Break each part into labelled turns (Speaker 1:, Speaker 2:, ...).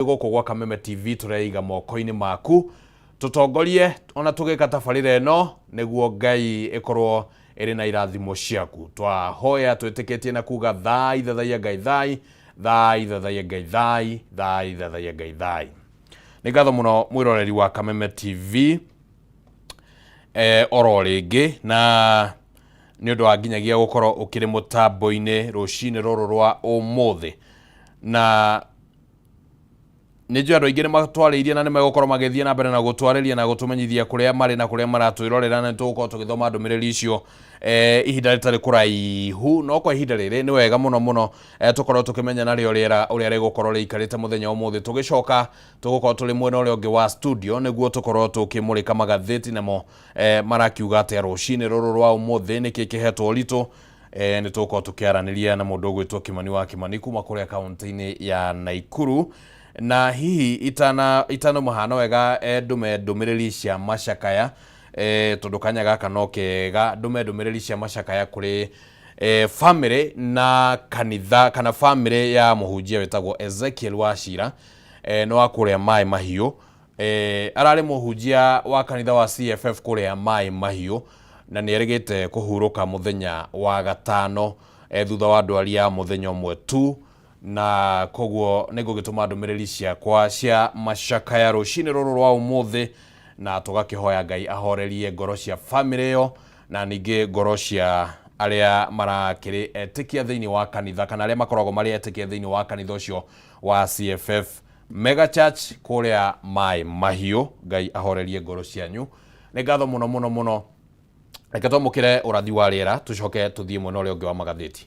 Speaker 1: Gũkũ gwa Kameme TV tũreiga moko-inĩ maku, tũtongorie ona tũgĩka tabarĩra ĩno nĩguo Ngai ĩkorwo ĩrĩ na irathimo ciaku. Twahoya twĩtĩkĩtie na kuga thai thathaiya Ngai thai, thai thathaiya Ngai thai, thai thathaiya Ngai thai. Nĩ ngatho mũno mwĩroreri wa Kameme TV oro rĩngĩ na nĩ ũndũ wa nginyagia gũkorwo ũkĩrĩ mũtambo-inĩ rũcinĩ rũrũ rwa ũmũthĩ. Na nĩ njũĩ andũ aingĩ nĩ matwarĩirie na nĩ megũkorwo magĩthiĩ na mbere na gũtwarĩria na gũtũmenyithia kũrĩa marĩ na kũrĩa maratwĩrorera, na nĩ tũgũkorwo tũgĩthoma ndũmĩrĩri icio ihinda rĩtarĩ kũraihu. No kwa ihinda rĩrĩ nĩ wega mũno mũno tũkorwo tũkĩmenya narĩo rĩera ũrĩa rĩgũkorwo rĩikarĩte mũthenya ũmũthĩ. Tũgĩcoka tũgũkorwo tũrĩ mwena ũrĩa ũngĩ wa studio nĩguo tũkorwo tũkĩmũrĩka magathĩti namo marakiuga atĩa rũcinĩ rũrũ rwa ũmũthĩ, nĩkĩ kĩhetwo ũritũ. Nĩ tũgũkorwo tũkĩaranĩria na mũndũ ũgwĩtwo Kimani wa Kimani kuma kũrĩa kaunti-inĩ ya Naikuru. Na hihi itanauma haha no wega ndũme ndũmĩrĩri cia macakaya, tondũ kanya gaka no kega ndũme ndũmĩrĩri cia macakaya kũrĩ family na kanitha kana family ya mũhunjia wĩtagwo Ezekiel Wachira, nĩ wa kũrĩa Maĩ Mahiũ. Ararĩ mũhunjia wa kanitha wa CFF kũrĩa Maĩ Mahiũ na nĩ erĩgĩte kũhurũka mũthenya wa gatano thutha wa ndwari ya mũthenya ũmwe tu, na koguo nĩ ngũgĩtũma ndũmĩrĩri ciakwa cia macakaya rũcinĩ rũrũ rwa ũmũthĩ, na tũgakĩhoya Ngai ahorerie ngoro cia famĩlĩ ĩyo na ningĩ ngoro cia arĩa marakĩrĩ etĩkia thĩinĩ wa kanitha kana arĩa makoragwo marĩ etĩkia thĩinĩ wa kanitha ũcio wa CFF Mega Church kũrĩa Maĩ Mahiũ. Ngai ahorerie ngoro cianyu. Nĩ ngatho mũno mũno mũno. Reke twamũkĩre ũrathi wa rĩera tũcoke tũthiĩ mwena ũrĩa ũngĩ wa magathĩti.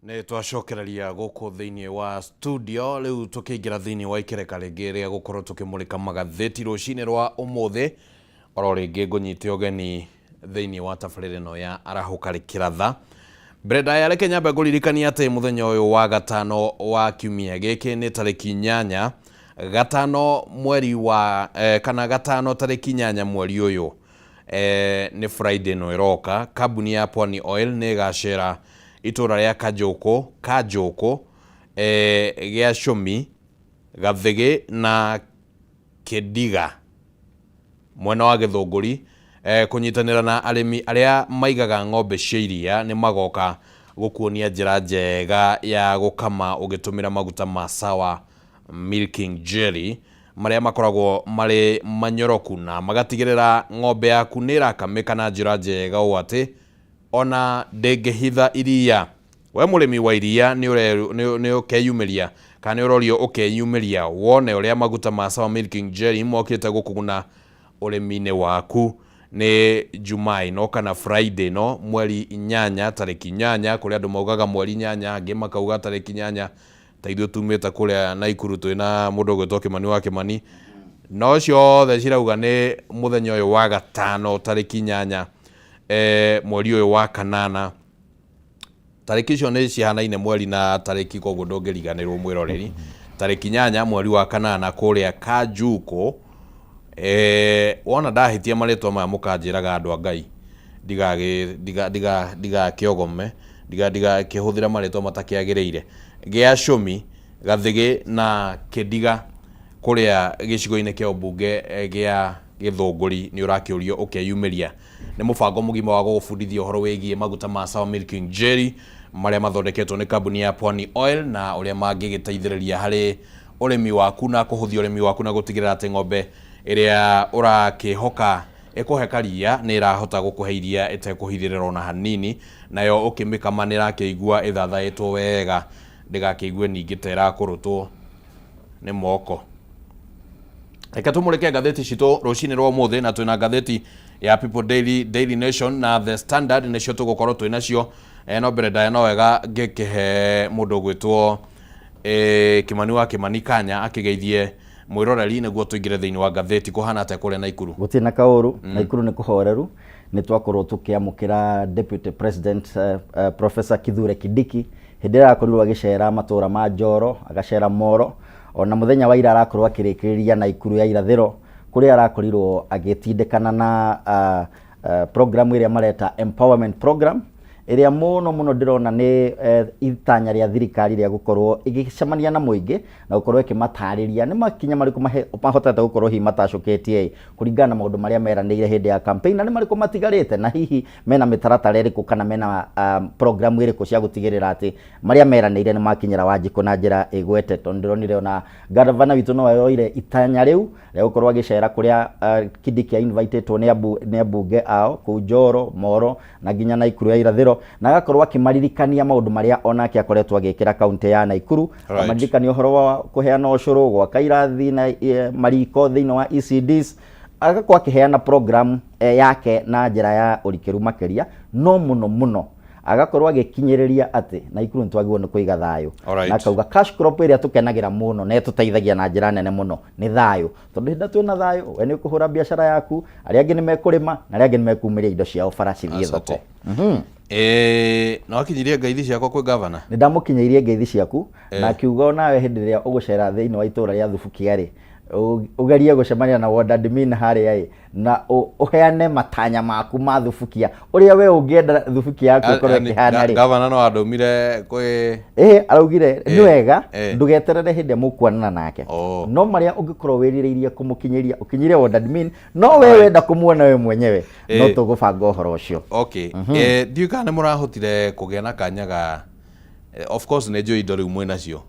Speaker 1: Nĩ twacokereria gũkũ thĩinĩ wa studio rĩu tũkĩingĩra thĩinĩ wa ikereka rĩngĩ rĩa gũkorwo tũkĩmũrĩka magathĩti rũcinĩ rwa ũmũthĩ. Oro rĩngĩ ngũnyite ũgeni thĩinĩ wa tabarĩra ĩno ya Arahũka Rĩkĩratha. Mbere ndaya reke nyambe ngũririkanie atĩ mũthenya ũyũ wa gatano wa kiumia gĩkĩ nĩ tarĩki 8 gatano mweri wa kana gatano tarĩki 8 mweri ũyũ nĩ Friday ĩno ĩroka, kambuni ya Pwani Oil nĩ ĩgacera itũra rĩa Kajũkũ, Kanjũkũ, gĩa Cũmi, Gathĩgĩ na Kĩndiga mwena wa Gĩthũngũri kũnyitanĩra na arĩmi arĩa maigaga ng'ombe cia iria. Nĩ magoka gũkuonia njĩra njega ya gũkama ũgĩtũmĩra maguta ma Sawa Milking Jelly marĩa makoragwo marĩ manyoroku na magatigĩrĩra ng'ombe yaku nĩ ĩrakamĩka na njĩra njega ũũ atĩ ona ndĩngĩhitha iria. We mũrĩmi wa iria nĩ ũkeyumĩria kana nĩ ũrorio ũkeyumĩria wone ũrĩa maguta ma Sawa Milking Jelly mokĩte gũkũguna ũrĩmi-inĩ waku. Nĩ Jumaa ĩno kana Friday ĩno mweri 8 tarĩki 8, kũrĩ andũ maugaga mweri 8, angĩ makauga tarĩki 8, ta ithuĩ tumĩte kũrĩa Naikuru twĩna mũndũ ũgwĩtwo Kĩmani wa Kĩmani, no ciothe cirauga nĩ mũthenya ũyũ wa gatano tarĩki 8 mweri ũyũ wa kanana. Tarĩki icio nĩ cihanaine mweri na tarĩki, koguo ndũngĩriganĩrwo mwĩroreri. Tarĩki 8 mweri wa kanana kũrĩa Kanjukũ. Wona ndahĩtia marĩtwa maya mũkanjĩraga andũ a Ngai ndigakĩogome, ndigakĩhũthĩre marĩtwa matakĩagĩrĩire. Gĩa Cũmi, Gathĩgĩ na Kĩndiga kũrĩa gĩcigo-inĩ kĩa ũmbunge gĩa Gĩthũngũri nĩ ũrakĩũrio ũkeyumĩria. Nĩ mũbango mũgima wa gũgũbundithia ũhoro wĩgiĩ maguta ma Sawa Milking Jelly marĩa mathondeketwo nĩ kambuni ya Pwani Oil na ũrĩa mangĩgĩteithĩrĩria harĩ ũrĩmi waku na kũhũthia ũrĩmi waku na gũtigĩrĩra atĩ ng'ombe ĩrĩa ũrakĩhoka ĩkũhe karia nĩ ĩrahota gũkũhe iria ĩtekũhithĩrĩra ona hanini, nayo ũkĩmĩkama nĩ ĩrakĩigua ĩthathaĩtwo wega ndĩgakĩigue ningĩ ta ĩrakũrũtwo nĩ moko. Reke tũmũrĩke ngathĩti citũ rũcinĩ rwa ũmũthĩ, na twĩna ngathĩti ya People Daily, Daily Nation na The Standard nĩcio tũgũkorwo twĩ nacio. No mbere ndaya no wega ngĩkĩhe mũndũ ũgwĩtwo Kĩmani wa Kĩmani kanya akĩgeithie mwĩroreri nĩguo tũingĩre thĩinĩ wa ngathĩti. Kũhana atĩa kũrĩa Naikuru?
Speaker 2: Gũtirĩ na kaũru. Naikuru nĩ kũhoreru. Nĩ twakorwo tũkĩamũkĩra Deputy President Professor Kithure Kindiki hĩndĩ ĩrĩa arakorirwo agĩcera matũra ma Njoro, agacera Moro, ona mũthenya wa ira arakorwo akĩrĩkĩrĩria Naikuru ya irathĩro kũrĩa arakorirwo agĩtindĩkana na program ĩrĩa mareta empowerment program, ĩrĩa mũno mũno ndĩrona nĩ itanya rĩa thirikari rĩa gũkorwo ĩgĩcemania na mũingĩ na gũkorwo ĩkĩmatarĩria nĩ makinya marĩkũ mahotete gũkorwo hihi matacũkĩtie kũringana na maũndũ marĩa meranĩire hĩndĩ ya campaign, na nĩ marĩkũ matigarĩte, na hihi mena mĩtaratara ĩrĩkũ kana mena program ĩrĩkũ cia gũtigĩrĩra atĩ marĩa meranĩire nĩ makinyĩra Wanjikũ na njĩra ĩgwete. Tondũ ndĩronire ona gavana witũ no oire itanya rĩu rĩa gũkorwo agĩcera kũrĩa Kindiki invitĩtwo nĩ ambunge ao kũu Njoro, Moro na nginya Naikuru ya irathĩro, na agakorwo akĩmaririkania maũndũ marĩa onake akoretwo agĩkĩra kaunti ya Naikuru. Akamaririkania ũhoro wa kũheana ũcũrũ, gwaka irathi na mariko thĩinĩ wa ECDs, agakorwo akĩheana program yake na njĩra ya ũrikĩru makĩria, no mũno mũno agakorwo agĩkinyĩrĩria atĩ Naikuru nĩ twagĩrĩirwo nĩ kũiga thayũ. Na akauga cash crop ĩrĩa tũkenagĩra mũno na ĩtũteithagia na njĩra nene mũno nĩ thayũ, tondũ hĩndĩ ĩrĩa twĩna thayũ we nĩ ũkũhũra biacara yaku, arĩa angĩ nĩ mekũrĩma na arĩa angĩ nĩ mekumĩria indo ciao bara cithiĩ thoko.
Speaker 1: Na wakinyirie ngeithi ciakwa kwĩ gavana?
Speaker 2: Nĩ ndamũkinyĩirie ngeithi ciaku na akiuga onawe hĩndĩ ĩrĩa ũgũcera thĩinĩ wa itũra rĩa Thubukia rĩ, ũgerie gũcemania na ward admin harĩa ĩ, na ũheane matanya maku ma Thubukia, ũrĩa we ũngĩenda Thubukia yaku ĩkorwo ĩkĩhana rĩ.
Speaker 1: Gavana no andũmire kwĩ
Speaker 2: Araugire nĩ wega ndũgeterere hĩndĩ ĩrĩa mũkuonana nake, no marĩa ũngĩkorwo wĩrirĩirie kũmũkinyĩria ũkinyĩrie ward admin, no we wenda kũmuona we mwenyewe no tũgũbanga ũhoro ũcio.
Speaker 1: Okay. Ndiũĩ kana nĩ mũrahotire kũgĩa na kanya ga of course nĩ njũĩ indo rĩu mwĩ nacio,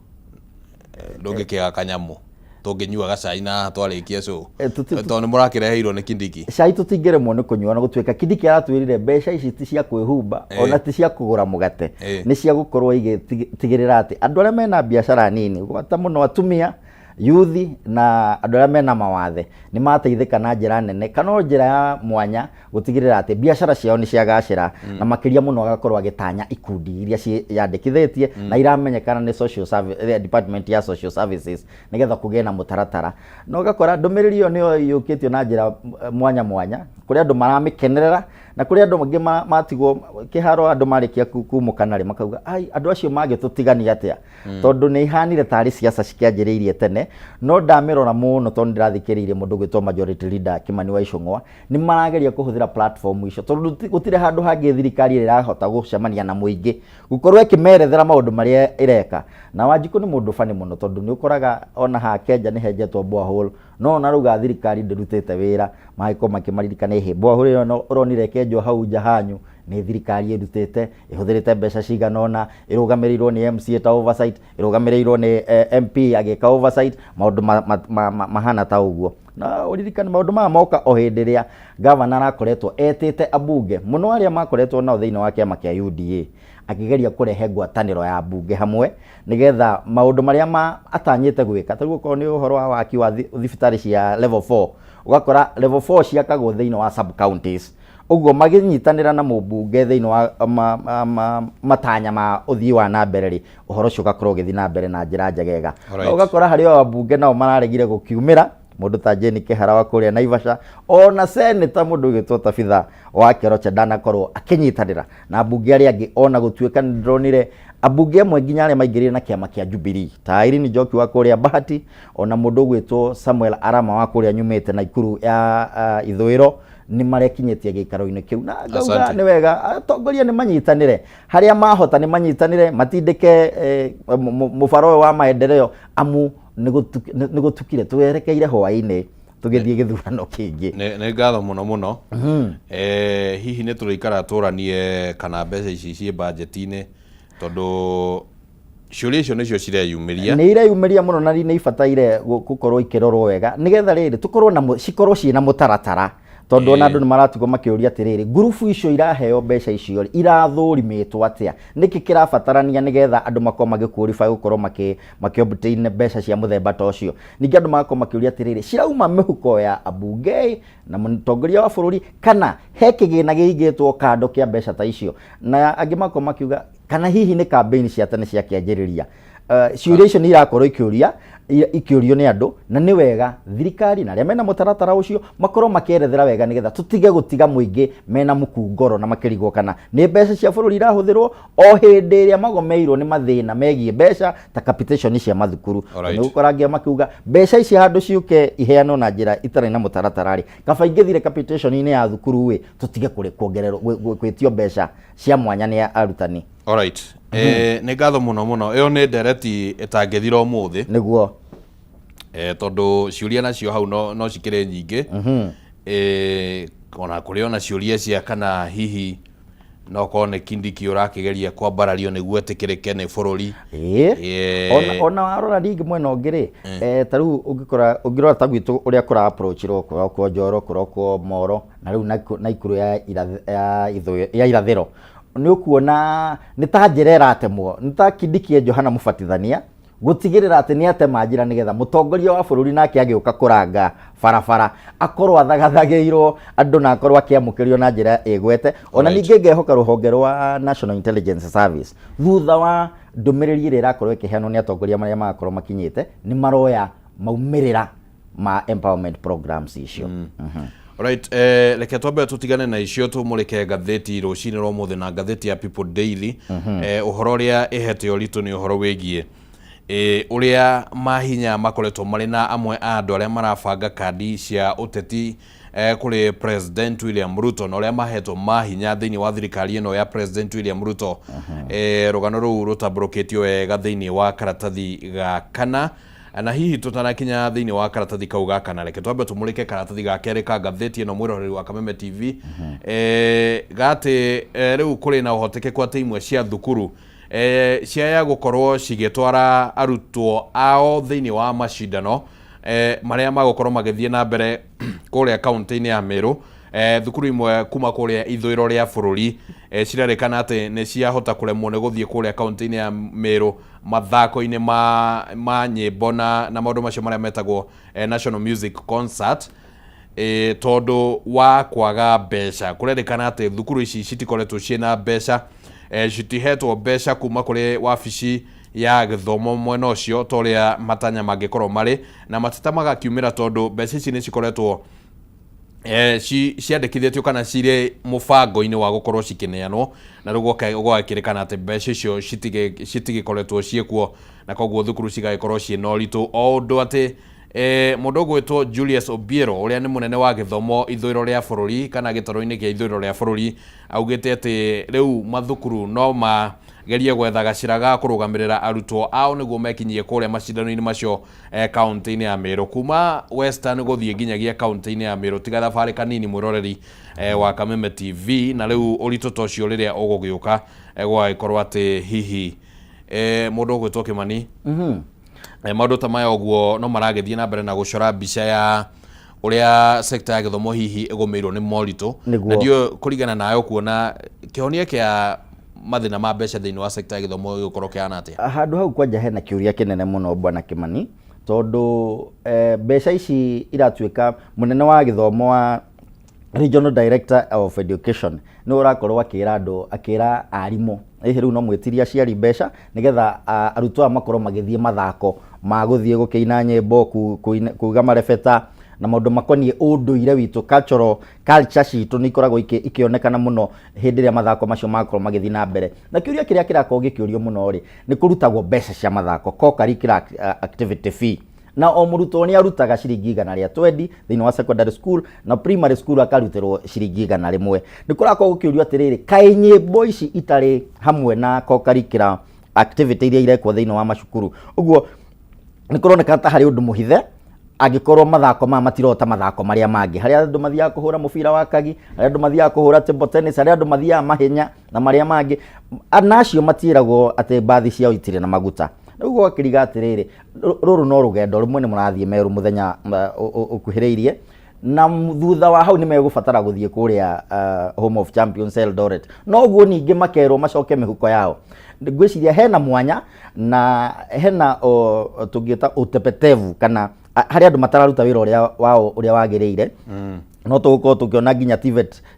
Speaker 1: ndũngĩkĩaga kanyamũ tũngĩnyua gacai na twarĩkia show, tondũ nĩ mũrakĩreheirwo nĩ Kindiki.
Speaker 2: Cai tũtingĩremwo nĩ kũnyua, na gũtuĩka Kindiki aratwĩrire mbeca ici ti cia kwĩhumba ona ti cia kũgũra mũgate, nĩ cia gũkorwo igĩtigĩrĩra atĩ andũ arĩa mena biacara nini, gwata mũno atumia, Yuthi na andũ arĩa mena mawathe nĩ mateithĩka na njĩra nene kana o njĩra ya mwanya gũtigĩrĩra atĩ biacara ciao nĩ ciagacĩra, na makĩria mũno agakorwo agĩtanya ikundi iria ciĩyandĩkithĩtie na iramenyekana nĩ social service, department ya social services, nĩgetha kũgĩe na mũtaratara. Na ũgakora ndũmĩrĩri ĩyo nĩyo yũkĩtio na njĩra mwanya mwanya, kũrĩ andũ maramĩkenerera na kũrĩ andũ angĩ matigwo kĩharo, andũ marĩkia kumũkana rĩ, makauga ai, andũ acio mangĩtũtigania atĩa, tondũ nĩ ihanire tarĩ ciaca cikĩanjĩrĩirie tene. No ndamĩrora mũno, tondũ ndĩrathikĩrĩirie mũndũ ũgwĩtwo Majority Leader Kimani wa Ichung'wa, nĩ marageria kũhũthĩra platform icio, tondũ gũtirĩ handũ hangĩ thirikari ĩrĩa ĩrahota gũcemania na mũingĩ gũkorwo ĩkĩmerethera maũndũ marĩa ĩreka. Na Wanjikũ nĩ mũndũ bani mũno, tondũ nĩ ũkoraga ona ha Kenja nĩ henjetwo borehole, no ona rauga thirikari ndĩrutĩte wĩra, magĩkorwo makĩmaririkana, ĩhĩ, borehole ĩyo no ũronire ĩkĩenjwo hau nja hanyu nĩ thirikari ĩrutĩte, ĩhũthĩrĩte mbeca cigana ũna, ĩrũgamĩrĩirwo nĩ MCA ta oversight, ĩrũgamĩrĩirwo nĩ MP agĩka oversight, maũndũ mahana ta ũguo. Na ũririkane maũndũ maya moka o hĩndĩ ĩrĩa gavana arakoretwo etĩte ambunge mũno arĩa makoretwo nao thĩinĩ wa kĩama kĩa UDA, akĩgeria kũrehe ngwatanĩro ya mbunge hamwe nĩgetha maũndũ marĩa atanyĩte gwĩka, ta rĩu okorwo nĩ ũhoro wa waki wa thibitarĩ cia level 4, ũgakora level 4 ciakagwo thĩinĩ wa sub counties, ũguo magĩnyitanĩra na mũmbunge thĩinĩ wa matanya ma ũthii wa na mbere rĩ, ũhoro ũcio ũgakorwo ũgĩthiĩ na mbere na njĩra njegega. No ũgakora harĩ o ambunge nao mararegire gũkiumĩra, mũndũ ta Jane Kĩhara wa kũrĩa Naivasha, ona seneta mũndũ ũgĩtwo Tabitha wa Keroche ndanakorwo akĩnyitanĩra na ambunge arĩa angĩ, ona gũtuĩka nĩ ndĩronire ambunge amwe nginya arĩa maingĩrire na kĩama kĩa Jubilee ta Irene Njoki wa kũrĩa Bahati, ona mũndũ ũgwĩtwo Samuel Arama wa kũrĩa nyumĩte Naikuru ya ithũĩro, nĩ marekinyĩtie gĩikaro-inĩ kĩu. Na ngauga nĩ wega atongoria nĩ manyitanĩre harĩa mahota, nĩ manyitanĩre matindĩke mũbaro ũyũ wa maendeleo, amu nĩ gũtukire, twerekeire hwaĩ-inĩ tũgĩthiĩ gĩthurano kĩngĩ.
Speaker 1: Nĩ ngatho mũno mũno. Hihi nĩ tũrĩikara tũranie kana mbeca ici ciĩ bajeti-inĩ, tondũ ciũria icio nĩcio cireyumĩria.
Speaker 2: Nĩ ireyumĩria mũno na nĩ ibataire gũkorwo ikĩrorwo wega, nĩgetha rĩrĩ tũkorwo na cikorwo ciĩna mũtaratara, tondũ ona andũ nĩ maratigwo makĩũria atĩrĩrĩ, ngurubu icio iraheo mbeca icio rĩ, irathũrimĩtwo atĩa, nĩkĩ kĩrabatarania nĩgetha andũ makorwo magĩqualify gũkorwo makĩ obtain mbeca cia mũthemba ta ũcio. Ningĩ andũ magakorwo makĩũria atĩrĩrĩ, cirauma mĩhuko ya ambunge na mũtongoria wa bũrũri, kana he kĩgĩna gĩigĩtwo kando kĩa mbeca ta icio? Na angĩ magakorwo makiuga kana hihi nĩ campaign cia tene ciakĩanjĩrĩria. Ciũria icio nĩ irakorwo ikĩũria ikĩũrio nĩ andũ, na nĩ wega thirikari na arĩa mena mũtaratara ũcio makorwo makĩerethera wega, nĩgetha tũtige gũtiga mũingĩ mena mũkungoro na makĩrigwo kana nĩ mbeca cia bũrũri irahũthĩrwo, o hĩndĩ ĩrĩa magomeirwo nĩ mathĩna megiĩ mbeca ta capitation cia mathukuru. Nĩ gũkora angĩ makiuga mbeca ici handũ ciũke iheanwo na njĩra itarĩ na mũtaratara rĩ, kaba ingĩthire capitation-inĩ ya thukuru ĩ, tũtige kũrĩ kuongererwo gwĩtio mbeca cia mwanya nĩ arutani.
Speaker 1: Alright. Nĩ ngatho mũno mũno, ĩyo nĩ ndereti ĩtangĩthira ũmũthĩ.
Speaker 2: Nĩguo.
Speaker 1: Tondũ ciũria nacio hau no cikĩrĩ nyingĩ. Ona kũrĩ ona ciũria cia kana hihi no korwo nĩ Kindiki ũrakĩgeria kwambarario nĩguo etĩkĩrĩke nĩ bũrũri.
Speaker 2: Ona warora rĩngĩ mwena ũngĩ rĩ, ta rĩu ũngĩkora ũngĩrora ta gwitũ ũrĩa kũra approach-irwo, kũrokwo Njoro, kũrokwo Moro, na rĩu Naikuru ya irathĩro, nĩ ũkuona nĩ ta njĩra ĩratemwo, nĩ ta Kindiki e Johana Mũbatithania gũtigĩrĩra atĩ nĩ atema njĩra, nĩgetha mũtongoria wa bũrũri nake agĩũka kũranga barabara akorwo athagathagĩirwo andũ na akorwo akĩamũkĩrio na njĩra ĩgwete. Ona ningĩ ngehoka rũhonge rwa National Intelligence Service, thutha wa ndũmĩrĩri ĩrĩa ĩrakorwo ĩkĩheanwo nĩ atongoria marĩa magakorwo makinyĩte, nĩ maroya maumĩrĩra ma empowerment programs icio.
Speaker 1: Alright, reke twambe tũtigane na icio, tũmũrĩke ngathĩti rũcinĩ rwa ũmũthĩ na ngathĩti ya People Daily. Ũhoro ũrĩa ĩhete ũritũ nĩ ũhoro wĩgiĩ ũrĩa mahinya makoretwo marĩ na amwe a andũ arĩa marabanga kandi cia ũteti kũrĩ President William Ruto, na ũrĩa mahetwo mahinya thĩinĩ wa thirikari ĩno ya President William Ruto. Rũgano rũu rũtambũrũkĩtio wega thĩinĩ wa karatathi ga kana. Na hihi tũtanakinya thĩinĩ wa karatathi kau ga kana, reke twambe tũmũrĩke karatathi ga kerĩ ka ngathĩti ĩno, mwĩroreri wa Kameme TV, gatĩ rĩu kũrĩ na ũhotekeku atĩ imwe cia thukuru ciaya gũkorwo cigĩtwara arutwo ao thĩinĩ wa macindano marĩa magũkorwo magĩthiĩ na mbere kũrĩa kaunti-inĩ ya Meru. Thukuru imwe kuma kũrĩa ithũĩro rĩa bũrũri cirerĩkana atĩ nĩ ciahota kũremwo nĩ gũthiĩ kũrĩa kaunti-inĩ ya Meru mathako-inĩ ma nyĩmbo na maũndũ macio marĩa metagwo National Music Concert, tondũ wa kwaga mbeca. Kũrerĩkana atĩ thukuru ici citikoretwo ciĩna mbeca, citihetwo mbeca kuma kũrĩ wabici ya gĩthomo mwena ũcio ta ũrĩa matanya mangĩkorwo marĩ, na mateta magakiumĩra tondũ mbeca ici nĩ cikoretwo ciandĩkithĩtio kana cirĩ mũbango-inĩ wa gũkorwo cikĩneanwo, na rĩu gũgakĩrĩkana atĩ mbeca icio citigĩkoretwo ciĩkuo, na koguo thukuru cigagĩkorwo ciĩna ũritũ. O ũndũ atĩ mũndũ ũgwĩtwo Julius Obiero, ũrĩa nĩ mũnene wa gĩthomo ithũĩro rĩa bũrũri kana gĩtarũ-inĩ kĩa ithũĩro rĩa bũrũri, augĩte atĩ rĩu mathukuru no magerie gwetha gacĩra ga kũrũgamĩrĩra arutwo ao nĩguo mekinyie kũrĩa macindano-inĩ macio kaunti-inĩ ya Meru. Kuma Western gũthiĩ nginyagia kaunti-inĩ ya Meru tiga thabarĩ kanini, mwĩroreri wa Kameme TV. Na rĩu ũritũ ta ũcio rĩrĩa ũgũgĩũka, gũgagĩkorwo atĩ hihi mũndũ ũgwĩtwo Kĩmani, maũndũ ta maya ũguo no maragĩthiĩ na mbere na gũcora mbica ya ũrĩa sekta ya gĩthomo hihi ĩgũmĩirwo nĩ moritũ.
Speaker 2: Nĩguo.
Speaker 1: Na ndiũĩ kũringana nawe ũkuona kĩhonia kĩa mathĩna ma mbeca thĩinĩ wa sekta ya gĩthomo gĩgũkorwo kĩhana atĩa?
Speaker 2: Handũ hau kwanja hena kĩũria kĩnene mũno, Bwana Kĩmani, tondũ mbeca ici iratuĩka mũnene wa gĩthomo wa Regional Director of Education nĩ ũrakorwo akĩra andũ, akĩra arimũ, ĩhĩ, rĩu no mwĩtirie aciari mbeca nĩgetha arutwo aya makorwo magĩthiĩ mathako ma gũthiĩ gũkĩina nyĩmbo, kuga marebeta na maũndũ makoniĩ ũndũire witũ. Cultural culture citũ nĩ ikoragwo ikĩonekana mũno hĩndĩ ĩrĩa mathako macio makorwo magĩthiĩ na mbere. Na kĩũria kĩrĩa kĩrakorwo gĩkĩũrio mũno rĩ, nĩ kũrutagwo mbeca cia mathako, co-curricular activity fee, na o mũrutwo nĩ arutaga ciringi 120 thĩinĩ wa secondary school, na primary school akarutĩrwo ciringi 100. Nĩ kũrakorwo gũkĩũrio atĩrĩrĩ, kaĩ nyĩmbo ici itarĩ hamwe na co-curricular activity iria irekwo thĩinĩ wa macukuru? Ũguo nĩ kũroneka ta harĩ ũndũ mũhithe angĩkorwo mathako maya matirota mathako marĩa mangĩ, harĩa andũ mathiaga kũhũra mũbira wa kagi, harĩa andũ mathiaga kũhũra table tennis, harĩa andũ mathiaga mahenya na marĩa mangĩ, na acio matiĩragwo atĩ mbathi ciao itirĩ na maguta. Rĩu gwakĩriga atĩrĩrĩ, rũrũ no rũgendo rũmwe nĩ mũrathiĩ Meru mũthenya ũkuhĩrĩirie, na thutha wa hau nĩ megũbatara gũthiĩ kũrĩa Home of Champions Eldoret, noguo ningĩ makerwo macoke mĩhuko yao. Ngwĩciria hena mwanya na hena tũngĩta utepetevu, kana harĩ andũ matararuta wĩra ũrĩa wao ũrĩa wagĩrĩire. No tũgũkorwo tũkĩona nginya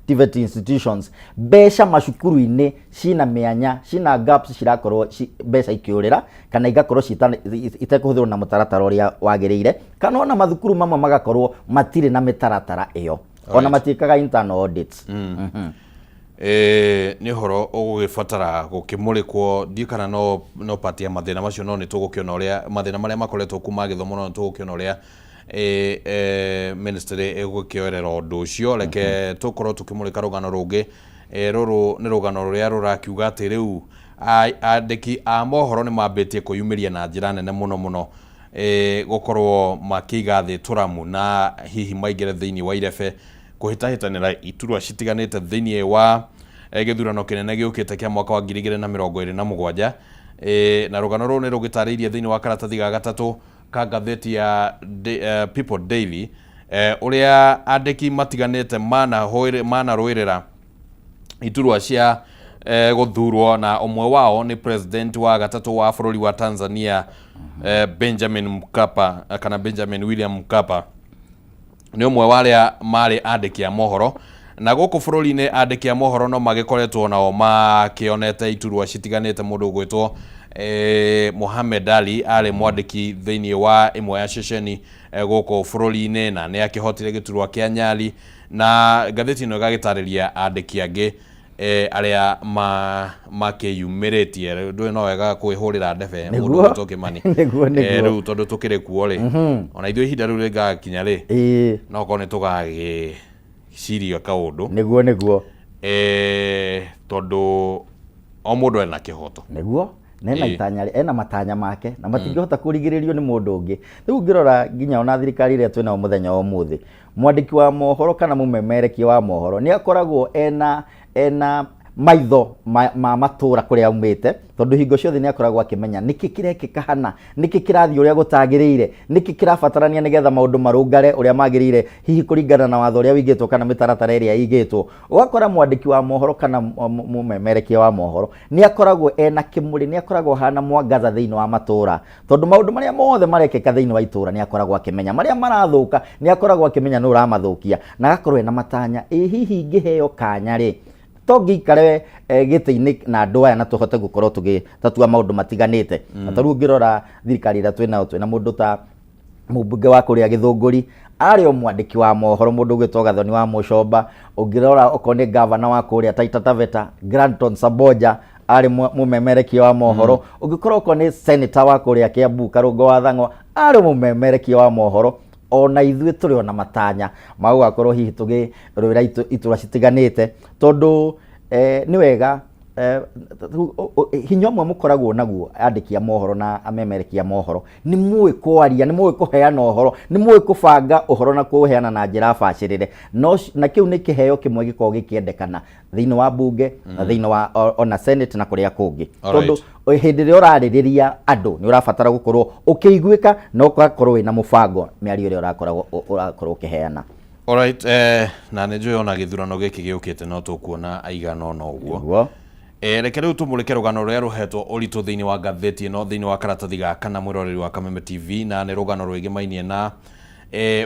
Speaker 2: TVET institutions, mbeca macukuru-inĩ cina mĩanya, cina gaps, cirakorwo mbeca ikĩũrĩra kana igakorwo itekũhũthĩrwo na mũtaratara ũrĩa wagĩrĩire, kana ona mathukuru mamwe magakorwo matirĩ na mĩtaratara ĩyo, ona matiĩkaga internal audits.
Speaker 1: Nĩ ũhoro ũgũgĩbatara gũkĩmũrĩkwo. Ndiũ kana no part ya mathĩna macio, no nĩ tũgũkĩona ũrĩa mathĩna marĩa makoretwo kuma gĩthomo, no nĩ tũgũkĩona ũrĩa ministry ĩgũkĩoerera ũndũ ũcio. Reke tũkorwo tũkĩmũrĩka rũgano rũngĩ. Rũrũ nĩ rũgano rũrĩa rũrakiuga atĩ rĩu andĩki a mohoro nĩ mambĩtie kwĩyumĩria na njĩra nene mũno mũno, gũkorwo makĩiga thĩ tũramu na hihi maingĩre thĩinĩ wa irebe kũhĩtahĩtanĩra iturwa citiganĩte thĩinĩ wa gĩthurano kĩnene gĩũkĩte kĩa mwaka wa 2027. Na rũgano rũrũ nĩ rũgĩtarĩirie thĩinĩ wa karatathi ga gatatũ ka ngathĩti ya People Daily, ũrĩa andĩki matiganĩte manarũĩrĩra iturwa cia gũthurwo, na ũmwe wao nĩ president wa gatatũ wa bũrũri wa Tanzania, Benjamin Mkapa, kana Benjamin William Mkapa, nĩ ũmwe wa arĩa marĩ andĩki a mohoro. Na gũkũ bũrũri-inĩ andĩki a mohoro no magĩkoretwo nao makĩonete iturwa citiganĩte. Mũndũ ũgwĩtwo Mohamed Ali arĩ mwandĩki thĩinĩ wa ĩmwe ya ceceni gũkũ bũrũri-inĩ, na nĩ akĩhotire gĩturwa kĩa Nyali, na ngathĩti ĩno ĩgagĩtarĩria andĩki angĩ arĩa makĩyumĩrĩtie. Ndũĩ no wega kwĩhũrĩra ndebe, mũndũ ũgwĩtwo Kĩmani.
Speaker 2: Nĩguo.
Speaker 1: Rĩu tondũ tũkĩrĩ kuo rĩ, ona ithuĩ ihinda rĩu rĩngagakinya rĩ, no korwo nĩ tũgagĩciria kaũndũ.
Speaker 2: Nĩguo.
Speaker 1: Tondũ o mũndũ ena kĩhoto.
Speaker 2: Nĩguo, na ena itanya, ena matanya make, na matingĩhota kũrigĩrĩrio nĩ mũndũ ũngĩ. Rĩu ũngĩrora nginya ona thirikari ĩrĩa twĩnayo mũthenya wa ũmũthĩ, mwandĩki wa mohoro kana mũmemerekia wa mohoro nĩ akoragwo ena Maitho ma matũra kũrĩa aumĩte, tondũ hingo ciothe nĩ akoragwo akĩmenya nĩkĩ kĩrekĩka hana, nĩkĩ kĩrathiĩ ũrĩa gũtagĩrĩire, nĩkĩ kĩrabatarania nĩgetha maũndũ marũngare ũrĩa magĩrĩire, hihi kũringana na watho ũrĩa wĩigĩtwo kana mĩtaratara ĩrĩa ĩigĩtwo. Ũgakora mwandĩki wa mohoro kana mũmemerekia wa mohoro nĩ akoragwo ena kĩmũrĩ, nĩ akoragwo ahana mwangaza thĩinĩ wa matũra, tondũ maũndũ marĩa mothe marekĩka thĩinĩ wa itũra nĩ akoragwo akĩmenya, marĩa marathũka nĩ akoragwo akĩmenya nũ ũramathũkia, na agakorwo ena matanya, ĩ hihi ingĩheo kanya rĩ, to ngĩikare gĩtĩ-inĩ na andũ aya na tũhote gũkorwo tũgĩtatua maũndũ matiganĩte. Na tarĩu ũngĩrora thirikari ĩrĩa twĩnayo, twĩna mũndũ ta mũmbunge wa kũrĩa Gĩthũngũri, arĩ o mwandĩki wa mohoro, mũndũ ũgwĩtwo Gathoni wa Mũcomba. Ũngĩrora okorwo nĩ gavana wa kũrĩa Taita Taveta, Granton Samboja, arĩ mũmemerekia wa mohoro. Ũngĩkorwo okorwo nĩ senator wa kũrĩa Kiambu, Karũngo wa Thang'wa, arĩ mũmemerekia wa mohoro. Ona ithuĩ tũrĩ ona matanya ma gũgakorwo hihi tũgĩrũĩra itũra citiganĩte, tondũ nĩ wega hinya ũmwe mũkoragwo naguo andĩki a mohoro na amemerekia a mohoro, nĩ mũĩ kwaria, nĩ mũĩ kũheana ũhoro, nĩ mũĩ kũbanga ũhoro na kũũheana na njĩra bacĩrĩre. No na kĩu nĩ kĩheo kĩmwe gĩkoragwo gĩkĩendekana thĩinĩ wa bunge na thĩinĩ wa ona senate na kũrĩa kũngĩ, tondũ hĩndĩ ĩrĩa ũrarĩrĩria andũ nĩ ũrabatara gũkorwo ũkĩiguĩka na ũgakorwo wĩna mũbango mĩario ĩrĩa ũrakorwo ũkĩheana.
Speaker 1: Alright, na nĩ njũĩ ona gĩthurano gĩkĩ gĩũkĩte no tũkuona aigana ũna ũguo.
Speaker 2: Nĩguo.
Speaker 1: Reke rĩu tũmũrĩke rũgano rũrĩa rũhetwo ũritũ thĩinĩ wa ngathĩti ĩno, thĩinĩ wa karatathi ga kana, mwĩroreri wa Kameme TV, na nĩ rũgano rwĩgĩmainie na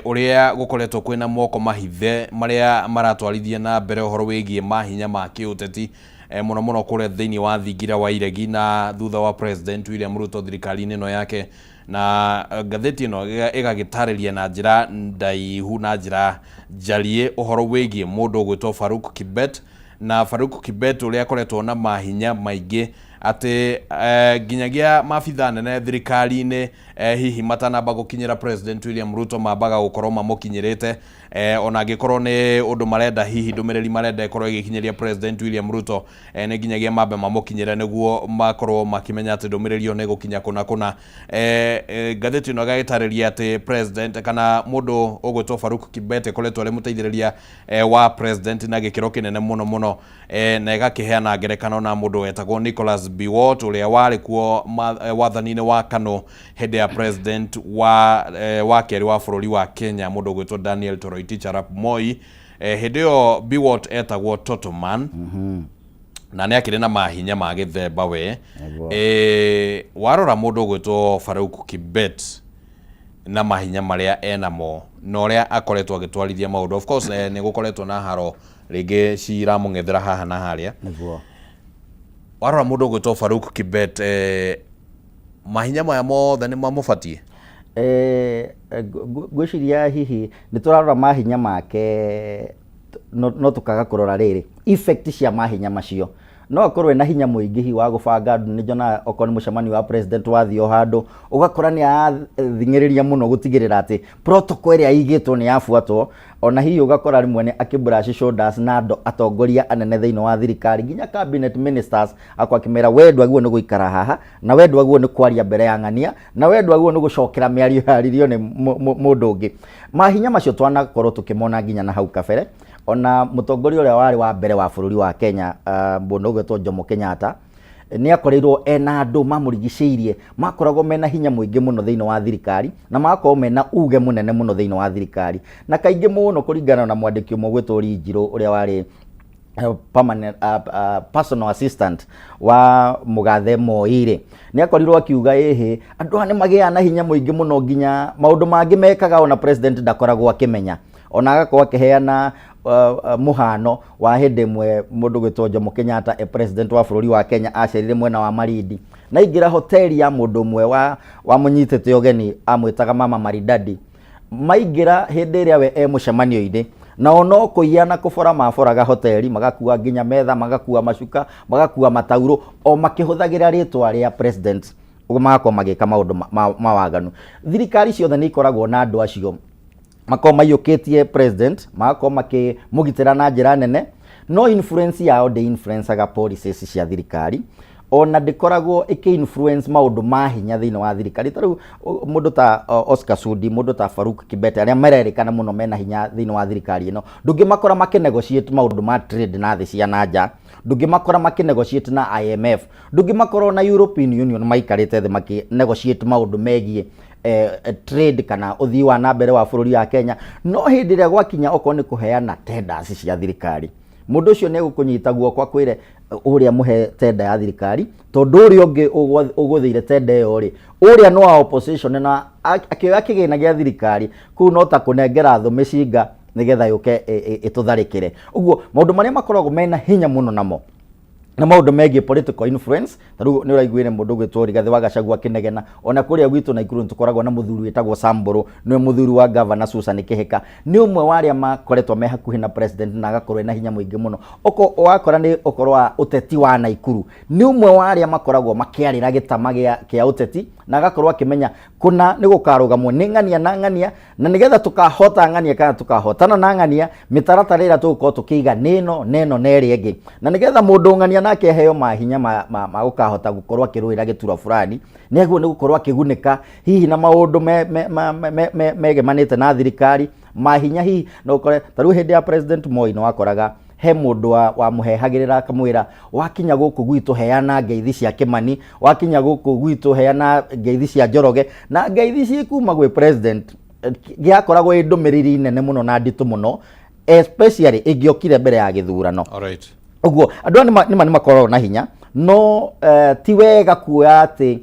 Speaker 1: ũrĩa gũkoretwo kwĩna moko mahithe marĩa maratwarithia na mbere ũhoro wĩgiĩ mahinya ma kĩũteti, mũno mũno kũrĩa thĩinĩ wa thingira wa iregi na thutha wa President William Ruto thirikari-inĩ ĩno yake. Na ngathĩti ĩno ĩgagĩtarĩria na njĩra ndaihu na njĩra njariĩ ũhoro wĩgiĩ mũndũ ũgwĩtwo Farouk Kibet, na Farouk Kibet ũrĩa akoretwo na mahinya maingĩ atĩ nginyagia maabithaa nene thirikari-inĩ, hihi matanamba gũkinyĩra President William Ruto, mambaga gũkorwo mamũkinyĩrĩte, ona angĩkorwo nĩ ũndũ marenda, hihi ndũmĩrĩri marenda ĩkorwo ĩgĩkinyĩria President William Ruto, nĩ nginyagia mambe mamũkinyĩre nĩguo makorwo makĩmenya atĩ ndũmĩrĩri ĩyo nĩ ĩgũkinya kũna kũna. Ngathĩti ĩno ĩgagĩtarĩria atĩ president kana mũndũ ũgwĩtwo Farouk Kibet akoretwo arĩ mũteithĩrĩria wa president na gĩkĩro kĩnene mũno mũno, na ĩgakĩheana ngerekano na mũndũ wetagwo Nicholas Biwott, ũrĩa warĩ kuo wathani-inĩ wa KANU hĩndĩ ya president wa kerĩ wa bũrũri wa Kenya, mũndũ ũgwĩtwo Daniel Toroitich arap Moi. Hĩndĩ ĩyo Biwott etagwo Totoman, na nĩ akĩrĩ na mahinya ma gĩthemba we. Warora mũndũ ũgwĩtwo Farouk Kibet na mahinya marĩa enamo na ũrĩa akoretwo agĩtwarithia maũndũ, of course nĩ gũkoretwo na haro rĩngĩ ciramũng'ethera haha na harĩa. Warora mũndũ ũgwĩtwo Farouk Kibet, mahinya maya mothe nĩ mamũbatiĩ?
Speaker 2: Ngwĩciria hihi nĩ tũrarora mahinya make, no tũkaga kũrora rĩrĩ effect cia mahinya macio. No akorwo ena hinya mũingĩ hihi wa gũbanga andũ. Nĩ njonaga okorwo nĩ mũcemanio wa president wathiĩ o handũ, ũgakora nĩ arathing'ĩrĩria mũno gũtigĩrĩra atĩ protocol ĩrĩa ĩigĩtwo nĩ yabuatwo. Ona hihi ũgakora rĩmwe nĩ akĩ shoulders na andũ atongoria anene thĩinĩ wa thirikari, nginya cabinet ministers, akorwo akĩmera, we ndwagĩrĩirwo nĩ gũikara haha, na we ndwagĩrĩirwo nĩ kwaria mbere ya ng'ania, na we ndwagĩrĩirwo nĩ gũcokera mĩario yaririo nĩ mũndũ ũngĩ. Mahinya macio twanakorwo tũkĩmona nginya na hau kabere, ona mũtongoria ũrĩa warĩ wa mbere wa bũrũri wa Kenya, mũndũ ũgwĩtwo Jomo Kenyatta, nĩ akorirwo ena andũ mamũrigicĩirie makoragwo mena hinya mũingĩ mũno thĩinĩ wa thirikari, na magakorwo mena uge mũnene mũno thĩinĩ wa thirikari. Na kaingĩ mũno, kũringana na mwandĩki ũmwe ũgwĩtwo Rinjirũ, ũrĩa warĩ permanent personal assistant wa mũgathe Moi rĩ, nĩ akorirwo akiuga ĩhĩ, andũ aya nĩ magĩaga na hinya mũingĩ mũno nginya maũndũ mangĩ mekaga ona president ndakoragwo akĩmenya. Ona agakorwo akĩheana mũhano wa hĩndĩ ĩmwe mũndũ gwĩtwo Jomo Kenyatta e president wa bũrũri wa Kenya acerire mwena wa Malindi, na aingĩra hoteli ya mũndũ ũmwe wa wamũnyitĩte ũgeni amwĩtaga Mama Maridadi. Maingĩra hĩndĩ ĩrĩa we e mũcemanio-inĩ, nao no kũiya na kũbora maboraga hoteli, magakua nginya metha, magakua macuka, magakua mataurũ, o makĩhũthagĩra rĩtwa rĩa president, ũguo magakorwo magĩka maũndũ ma waganu. Thirikari ciothe nĩ ikoragwo na andũ acio makorwo maiyũkĩtie president, magakorwo makĩmũgitĩra na njĩra nene, no influence yao ndĩ influencaga policies cia thirikari. Ona ndĩkoragwo ĩkĩ influence maũndũ ma hinya thĩinĩ wa thirikari. Ta rĩu mũndũ ta Oscar Sudi, mũndũ ta Farouk Kibete, arĩa marerĩkana mũno mena hinya thĩinĩ wa thirikari ĩno, ndũngĩmakora makĩ negotiate maũndũ ma trade na thĩ cia na nja, ndũngĩmakora makĩ negotiate na IMF, ndũngĩmakora na European Union maikarĩte thĩ makĩ negotiate maũndũ megiĩ trade kana ũthii wa na mbere wa bũrũri wa Kenya. No hĩndĩ ĩrĩa gwakinya okorwo nĩ kũheana tenders cia thirikari, mũndũ ũcio nĩ egũkũnyita guoko akwĩre ũrĩa mũhe tenda ya thirikari, tondũ ũrĩa ũngĩ ũgũthĩire tenda ĩyo rĩ, ũrĩa no wa opposition na akĩoya kĩgĩna gĩa thirikari kũu no ta kũnengera thũ mĩcinga nĩgetha yũke ĩtũtharĩkĩre. Ũguo maũndũ marĩa makoragwo mena hinya mũno namo na maũndũ megiĩ political influence. Ta rĩu nĩ ũraiguire mũndũ ũgwĩtwo Rigathĩ wa Gachagua akĩnegena. Ona kũrĩa gwitũ Naikuru nĩ tũkoragwo na mũthuri wĩtagwo Samburu, nĩwe mũthuri wa governor Susan Kĩhĩka, nĩ ũmwe wa arĩa makoretwo me hakuhĩ na president na agakorwo ena hinya mũingĩ mũno. Oko wakora nĩ ũhoro wa ũteti wa Naikuru, nĩ ũmwe wa arĩa makoragwo makĩarĩra gĩtama kĩa ũteti na agakorwo akĩmenya kũna nĩ gũkarũgamwo nĩ ng'ania na ng'ania, na nĩgetha tũkahota ng'ania kana tũkahotana na ng'ania, mĩtaratara ĩrĩa tũgũkorwo tũkĩiga nĩ ĩno na ĩno na ĩrĩa ĩngĩ, na nĩgetha mũndũ ng'ania nake aheo mahinya ma gũkahota gũkorwo akĩrũĩra gĩturwa fulani, nĩ agĩrĩirwo nĩ gũkorwo akĩgunĩka hihi na maũndũ megemanĩte na thirikari mahinya. Hihi no ũkore ta rĩu hĩndĩ ya President Moi nĩ wakoraga he mũndũ wamũhehagĩrĩra akamwĩra, "Wakinya gũkũ gwitũ heana ngeithi cia Kĩmani, wakinya gũkũ gwitũ heana ngeithi cia Njoroge." Na ngeithi ci kuma gwĩ president gĩakoragwo ĩ ndũmĩrĩri nene mũno na nditũ mũno, especially ĩngĩokire mbere ya gĩthurano. Ũguo andũ aya nĩma nĩmakoragwo na hinya, no ti wega kuoya atĩ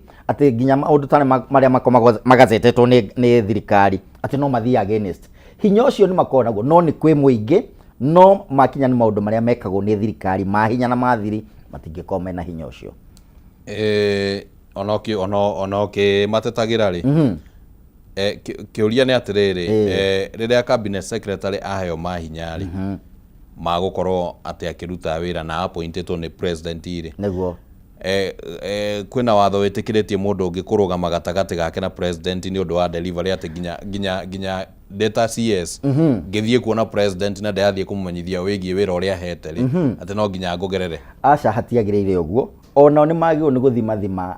Speaker 2: nginya maũndũ ta marĩa makoragwo magazetetwo nĩ thirikari atĩ no mathiĩ against hinya ũcio. Nĩ makoragwo naguo, no nĩ kwĩ mũingĩ, no makinya nĩ maũndũ marĩa mekagwo nĩ thirikari ma hinya na mathiri, matingĩkorwo mena hinya ũcio.
Speaker 1: Ona ũkĩmatetagĩra rĩ, kĩũria nĩ atĩrĩrĩ, rĩrĩa cabinet secretary aheo mahinya rĩ, ma gũkorwo atĩ akĩruta wĩra na appointĩtwo nĩ president rĩ, kwĩna watho wĩtĩkĩrĩtie mũndũ ũngĩ kũrũgama gatagatĩ gake na president nĩ ũndũ wa delivery, atĩ nginya ndĩ ta CS ngĩthiĩ kuona president na ndĩrathiĩ kũmũmenyithia wĩgiĩ wĩra ũrĩa ahete rĩ, atĩ no nginya ngũgerere?
Speaker 2: Aca, hatiagĩrĩire ũguo. Onao nĩ magĩrĩirwo nĩ gũthimathima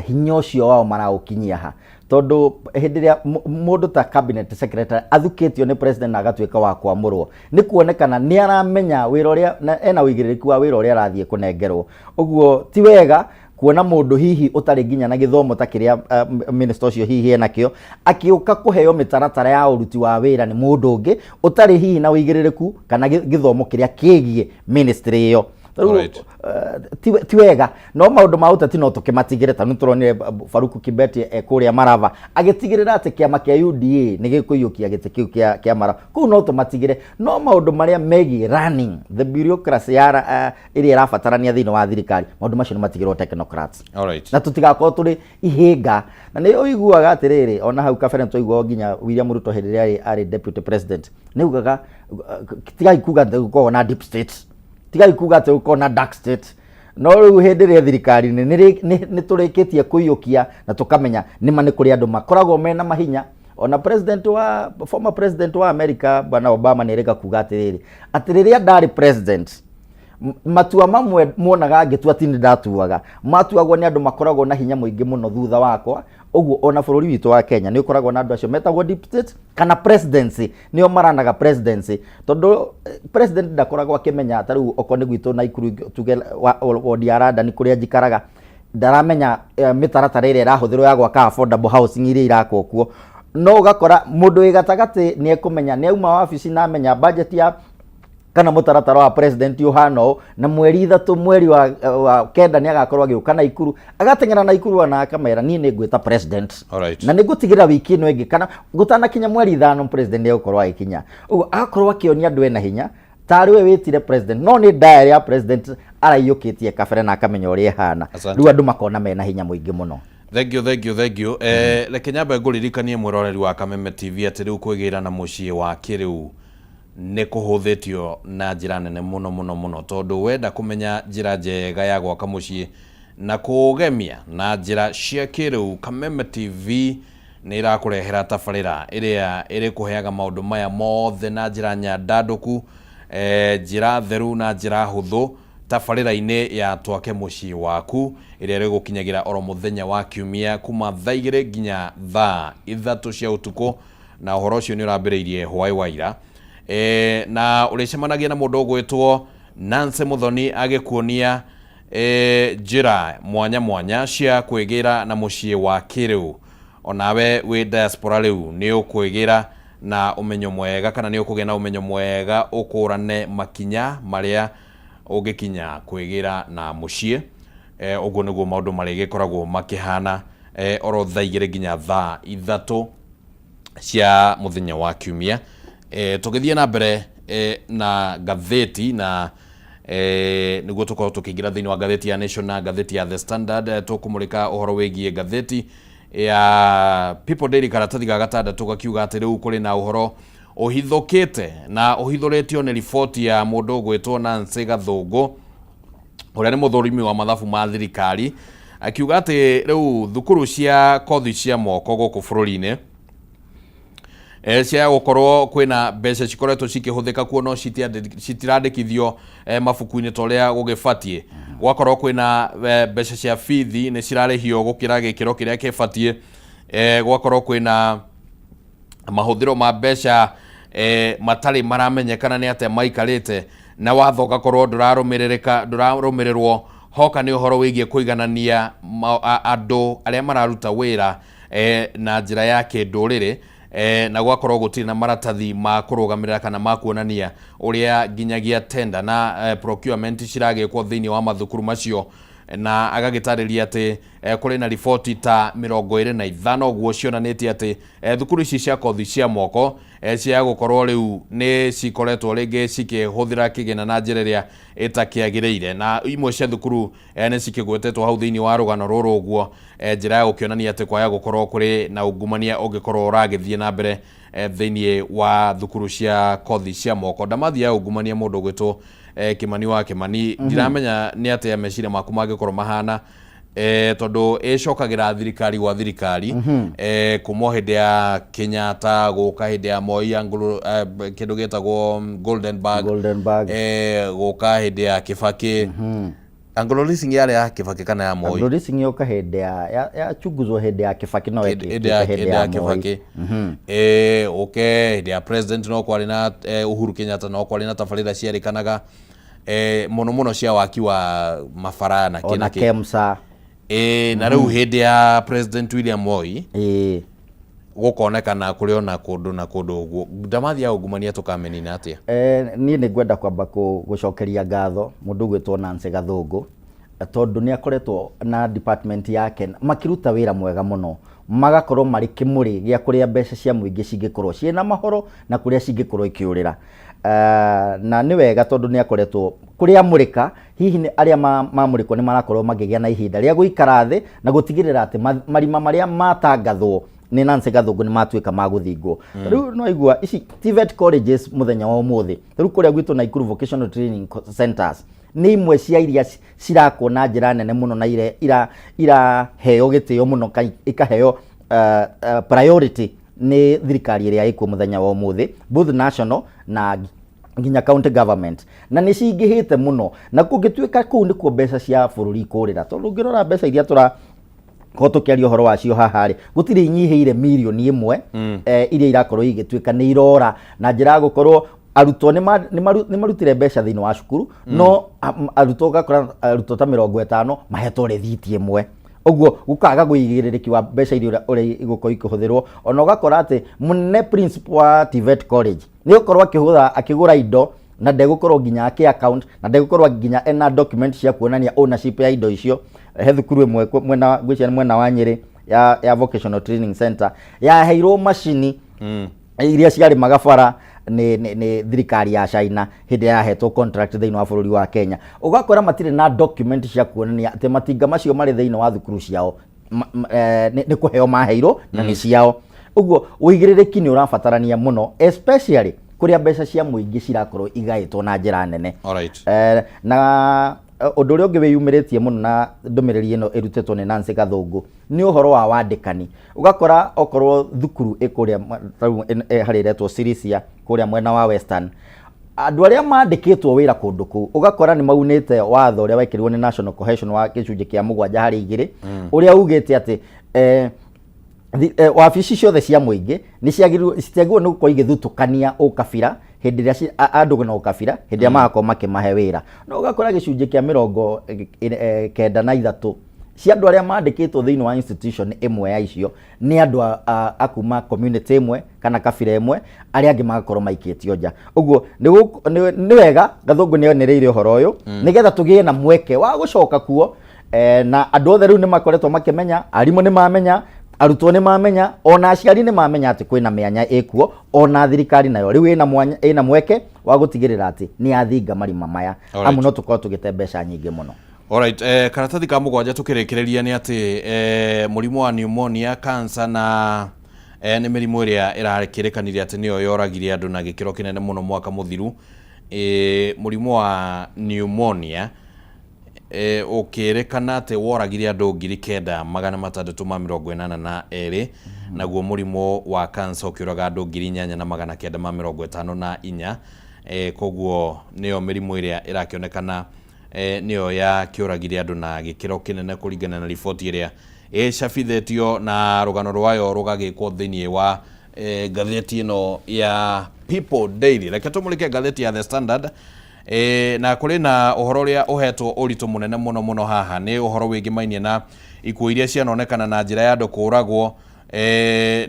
Speaker 2: hinya ũcio wao maraũkinyia ha, tondũ hĩndĩ ĩrĩa mũndũ ta cabinet secretary athukĩtio nĩ president na agatuĩka wa kwamũrwo, nĩ kuonekana nĩ aramenya wĩra ũrĩa na ena ũigĩrĩrĩku wa wĩra ũrĩa arathiĩ kũnengerwo. Ũguo ti wega kuona mũndũ hihi ũtarĩ nginya na gĩthomo ta kĩrĩa minister ũcio hihi enakĩo akĩũka kũheo mĩtaratara ya ũruti wa wĩra nĩ mũndũ ũngĩ ũtarĩ hihi na ũigĩrĩrĩku kana gĩthomo kĩrĩa kĩgiĩ ministry ĩyo. Rĩu, ti wega, no maũndũ ma ũteti no tũkĩmatigĩre. Ta nĩ tũronire Faruku Kibeti e kũrĩa Marava agĩtigĩrĩra atĩ kĩama kĩa UDA nĩ gĩkũiyũkia gĩtĩ kĩu kĩa Marava. Kũu no tũmatigĩre, no maũndũ marĩa megiĩ running the bureaucracy ya ĩrĩa ĩrabatarania thĩinĩ wa thirikari, maũndũ macio nĩ matigĩrwo technocrats na tũtigakorwo tũrĩ ihĩnga. Na nĩ ũiguaga atĩrĩrĩ, ona hau kabere nĩ nginya William Ruto hĩndĩ ĩrĩa arĩ deputy president nĩ ugaga, "Tigai kuga atĩ gũkoragwo na deep state, tigai kuga atĩ gũkoragwo na dark state." No rĩu hĩndĩ ĩrĩa thirikari-inĩ nĩ tũrĩkĩtie kũiyũkia na tũkamenya nĩma nĩ kũrĩ andũ makoragwo mena mahinya. Ona president wa former president wa America, Bwana Obama, nĩ erĩga kuga atĩrĩrĩ, atĩ rĩrĩa ndarĩ president, matua mamwe muonaga ngĩtua ti nĩ ndatuaga, matuagwo nĩ andũ makoragwo na hinya mũingĩ mũno thutha wakwa. Ũguo ona bũrũri witũ wa Kenya nĩ ũkoragwo na andũ acio metagwo deep state kana presidency, nĩo maranaga presidency, tondũ president ndakoragwo akĩmenya. Ta rĩu okorwo nĩ gwitũ Naikuru, tuge wodi ya Randa nĩ kũrĩa njikaraga, ndaramenya mĩtaratara ĩrĩa ĩrahũthĩrwo ya gwaka affordable housing iria irakwo kuo. No ũgakora mũndũ wĩ gatagatĩ nĩ ekũmenya, nĩ auma wabici na amenya budget ya kana mũtaratara wa president ũhana ũũ, na mweri 3 mweri wa 9 nĩ agakorwo agĩũka Naikuru, agateng'era Naikuru na akamera, "Niĩ nĩ ngwĩta president na nĩ ngũtigĩrĩra wiki ĩno ĩngĩ kana gũtanakinya mweri 5 president nĩ egũkorwo agĩkinya." Ũguo agakorwo akĩonia andũ ena hinya tarĩ we wĩtire president, no nĩ diary ya president araiyũkĩtie kabere na akamenya ũrĩa ĩhana.
Speaker 1: Asante.
Speaker 2: Rĩu andũ makona mena hinya mũingĩ mũno.
Speaker 1: Thank you, thank you, thank you. Reke nyambe ngũririkanie mwĩroreri wa Kameme TV atĩ rĩu kwĩgĩra na mũciĩ wa kĩrĩu nĩ kũhũthĩtio na njĩra nene mũno mũno mũno, tondũ wenda kũmenya njĩra njega ya gwaka mũciĩ na kũũgemia na njĩra cia kĩrĩu, Kameme TV nĩ ĩrakũrehera tabarĩra ĩrĩa ĩrĩkũheaga maũndũ maya mothe na njĩra nyandandũku, njĩra theru na njĩra hũthũ. Tabarĩra-inĩ ya Twake Mũciĩ Waku ĩrĩa ĩrĩgũkinyagĩra oro mũthenya wa Kiumia kuma thaa 2 nginya thaa 3 cia ũtukũ, na ũhoro ũcio nĩ ũrambĩrĩirie hwaĩ wa ira. E, na ũrĩcemanagia na mũndũ ũgwĩtwo Nancy Muthoni agĩkuonia e, njĩra mwanya mwanya cia kwĩgĩra na mũciĩ wa kĩrĩu. Onawe wĩ diaspora rĩu nĩ ũkwĩgĩra na ũmenyo mwega kana nĩ ũkũgĩa na ũmenyo mwega ũkũrane makinya marĩa ũngĩkinya kwĩgĩra na mũciĩ. E, ũguo nĩguo maũndũ marĩgĩkoragwo makĩhana e, oro thaa 2 nginya thaa 3 cia mũthenya wa Kiumia. E, tũgĩthiĩ na mbere e, na ngathĩti na e, nĩguo tũkorwo tũkĩingĩra thĩinĩ wa ngathĩti ya Nation na ngathĩti ya The Standard. E, tũkũmũrĩka ũhoro wĩgiĩ ngathĩti ya People Daily karatathi ga gatandatũ gakiuga atĩ rĩu kũrĩ na ũhoro ũhithũkĩte na ũhithũrĩtio nĩ riboti ya mũndũ ũgwĩtwo Nancy Gathũngũ ũrĩa nĩ mũthũrimi wa mathabu ma thirikari, akiuga atĩ rĩu thukuru cia kothi cia moko gũkũ bũrũri-inĩ e, cia gũkorwo kwĩna mbeca cikoretwo cikĩhũthĩka kuo no citirandĩkithio e, mabuku-inĩ ta ũrĩa gũgĩbatiĩ. Gwakorwo kwĩna e, mbeca cia bithi nĩ cirarĩhio gũkĩra gĩkĩro kĩrĩa kĩbatiĩ. E, gwakorwo kwĩna mahũthĩro ma mbeca e, matarĩ maramenyekana nĩ atĩa maikarĩte, na watho ũgakorwo ndũrarũmĩrĩrĩka ndũrarũmĩrĩrwo hoka nĩ ũhoro wĩgiĩ kũiganania andũ arĩa mararuta wĩra e, na njĩra ya kĩndũrĩrĩ e, na gwakorwo gũtirĩ na maratathi ma kũrũgamĩrĩra kana ma kuonania ũrĩa nginyagia tender na e, procurement ciragĩkwo thĩinĩ wa mathukuru macio. Na agagĩtarĩria atĩ e, kũrĩ na riboti ta 25 ũguo cionanĩtie atĩ e, thukuru ici cia kothi cia moko e, cia gũkorwo rĩu nĩ cikoretwo rĩngĩ cikĩhũthĩra kĩgĩna na njĩra ĩrĩa ĩtakĩagĩrĩire, na imwe cia thukuru e, nĩ cikĩgwetetwo hau thĩinĩ wa rũgano rũrũ ũguo e, njĩra ya gũkĩonania atĩ kwaya gũkorwo kũrĩ na ungumania ũngĩkorwo ũragĩthiĩ na mbere e, thĩinĩ wa thukuru cia kothi cia moko. Ndamathi ya ungumania mũndũ ũgwĩtwo e, Kĩmani wa Kĩmani, ndiramenya nĩ atĩa meciria maku mangĩkorwo mahana e, tondũ ĩcokagĩra thirikari gwa thirikari e, kuma o hĩndĩ ya Kenyatta gũka hĩndĩ ya Moi ya kĩndũ gĩtagwo Golden Bag,
Speaker 2: Golden Bag.
Speaker 1: E, gũka hĩndĩ ya Kibaki. Anglo Leasing yarĩ ya Kibaki kana ya Moi?
Speaker 2: Anglo Leasing yoka hĩndĩ ya yachunguzwo hĩndĩ ya Kibaki, no
Speaker 1: hĩndĩ ya
Speaker 2: ĩkĩka
Speaker 1: hĩndĩ ya
Speaker 2: Moi.
Speaker 1: Kibaki. Eh, ũke hĩndĩ ya president no kwarĩ na eh, Uhuru Kenyatta no kwarĩ na tabarĩra ciarĩkanaga eh, mũno mũno cia waki wa mabara na kĩ
Speaker 2: ona
Speaker 1: na kĩ.
Speaker 2: KEMSA.
Speaker 1: Eh, na rĩu hĩndĩ ya President William Moi gũkonekana kũrĩ ona kũndũ na kũndũ ũguo. Ndamathi ya ungumania tũkamĩnina atĩa?
Speaker 2: Eh, niĩ nĩ ngwenda kwamba gũcokeria ngatho mũndũ ũgwĩtwo Nancy Gathũngũ tondũ nĩ akoretwo na department yake makĩruta wĩra mwega mũno, magakorwo marĩ kĩmũrĩ gĩa kũrĩa mbeca cia mũingĩ cingĩkorwo ciĩna mahoro na kũrĩa cingĩkorwo ikĩũrĩra. Na nĩ wega tondũ nĩ akoretwo kũrĩa amũrĩka, hihi nĩ arĩa mamũrĩkwo nĩ marakorwo makĩgĩa na ihinda rĩa gũikara thĩ na gũtigĩrĩra atĩ marima marĩa matangathwo nĩ Nancy Gathũngũ nĩ matuĩka ma gũthingwo. Rĩu no igua ici TVET colleges mũthenya wa ũmũthĩ, rĩu kũrĩa gwitũ Nakuru Vocational Training Centers nĩ imwe cia iria cirakwo na njĩra nene mũno na iraheo gĩtĩo mũno, ikaheo priority nĩ thirikari ĩrĩa ĩkuo mũthenya wa ũmũthĩ, both national na nginya county government, na nĩ cingĩhĩte mũno, na kũngĩtuĩka kũu nĩkuo mbeca cia bũrũri ikũrĩra, tondũ ũngĩrora mbeca iria tũra korwo tũkĩaria ũhoro wacio haha rĩ, gũtirĩ inyihĩire mirioni 1 iria irakorwo igĩtuĩka nĩ irora na njĩra ya gũkorwo arutwo nĩ marutire mbeca thĩinĩ wa cukuru, no arutwo ũgakora arutwo ta 50 mahetwo rĩthiti ĩmwe, ũguo gũkaga ũigĩrĩrĩki wa mbeca iria ũrĩa igũkorwo ikĩhũthĩrwo. Ona ũgakora atĩ mũnene principal wa TVET college nĩ gũkorwo akĩgũra indo na ndegũkorwo nginya akĩ account na ndegũkorwo nginya ena document cia kuonania ownership ya indo icio. He thukuru ĩmwe mwena ngwĩciria nĩ mwena wa Nyĩrĩ ya Vocational Training Center yaheirwo macini iria ciarĩmaga bara nĩ thirikari ya China hĩndĩ ĩrĩa yahetwo contract thĩinĩ wa bũrũri wa Kenya. Ũgakora matirĩ na document cia kuonania atĩ matinga macio marĩ thĩinĩ wa thukuru ciao nĩ kũheo maheirwo na nĩ ciao. Ũguo ũigĩrĩrĩki nĩ ũrabatarania mũno, especially kũrĩa mbeca cia mũingĩ cirakorwo igaĩtwo na njĩra nene. Na ũndũ ũrĩa ũngĩ wĩyumĩrĩtie mũno na ndũmĩrĩri ĩno ĩrutĩtwo nĩ Nancy Gathũngũ nĩ ũhoro wa wandĩkani. Ũgakora okorwo thukuru ĩ kũrĩa tarĩu harĩa ĩretwo Sirisia kũrĩa mwena wa Western, Andũ arĩa mandĩkĩtwo wĩra kũndũ kũu ũgakora nĩ maunĩte watho ũrĩa wekĩrirwo nĩ National Cohesion wa gĩcunjĩ kĩa 7 harĩ 2, ũrĩa ugĩte atĩ wabici ciothe cia mũingĩ nĩ ciagĩrĩirwo, citiagĩrĩirwo nĩ gũkorwo igĩthutũkania ũkabira hĩndĩ ĩrĩa andũ na ũkabira hĩndĩ ĩrĩa marakorwo makĩmahe wĩra. No ũgakora gĩcunjĩ kĩa 93 cia andũ arĩa mandĩkĩtwo thĩinĩ wa institution ĩmwe ya icio nĩ andũ a kuma community ĩmwe kana kabira ĩmwe, arĩa angĩ magakorwo maikĩtio nja. Ũguo nĩ wega Gathũngũ nĩ onereire ũhoro ũyũ nĩgetha tũgĩe na mweke wa gũcoka kuo. Na andũ othe rĩu nĩ makoretwo makĩmenya, arimũ nĩ mamenya, arutwo nĩ mamenya, ona aciari nĩ mamenya atĩ kwĩna mĩanya ĩkuo. Ona thirikari nayo rĩu ĩna mwanya, ĩna mweke wa gũtigĩrĩra atĩ nĩ yathinga marima maya, amu no tũkorwo tũgĩte mbeca nyingĩ mũno.
Speaker 1: Alright, karatathi ka mũgwanja tũkĩrĩkĩrĩria nĩ atĩ mũrimũ wa pneumonia, cancer na nĩ mĩrimũ ĩrĩa ĩrakĩrĩkanire atĩ nĩyo yoragire andũ na gĩkĩro kĩnene mũno mwaka mũthiru. Mũrimũ wa pneumonia ũkĩrĩkana atĩ woragire andũ 9682, naguo mũrimũ wa cancer ũkĩũraga andũ 8954. Koguo nĩyo mĩrimũ ĩrĩa ĩrakĩonekana nĩyo yakĩũragire andũ na gĩkĩro kĩnene kũringana na riboti ĩrĩa ĩcabithĩtio na rũgano rwayo rũgagĩkwo thĩinĩ wa ngathĩti ĩno ya People Daily. Reke tũmũrĩke ngathĩti ya The Standard. Na kũrĩ na ũhoro ũrĩa ũhetwo ũritũ mũnene mũno mũno haha, nĩ ũhoro wĩgĩmainie na ikuũ iria cianonekana na njĩra ya andũ kũragwo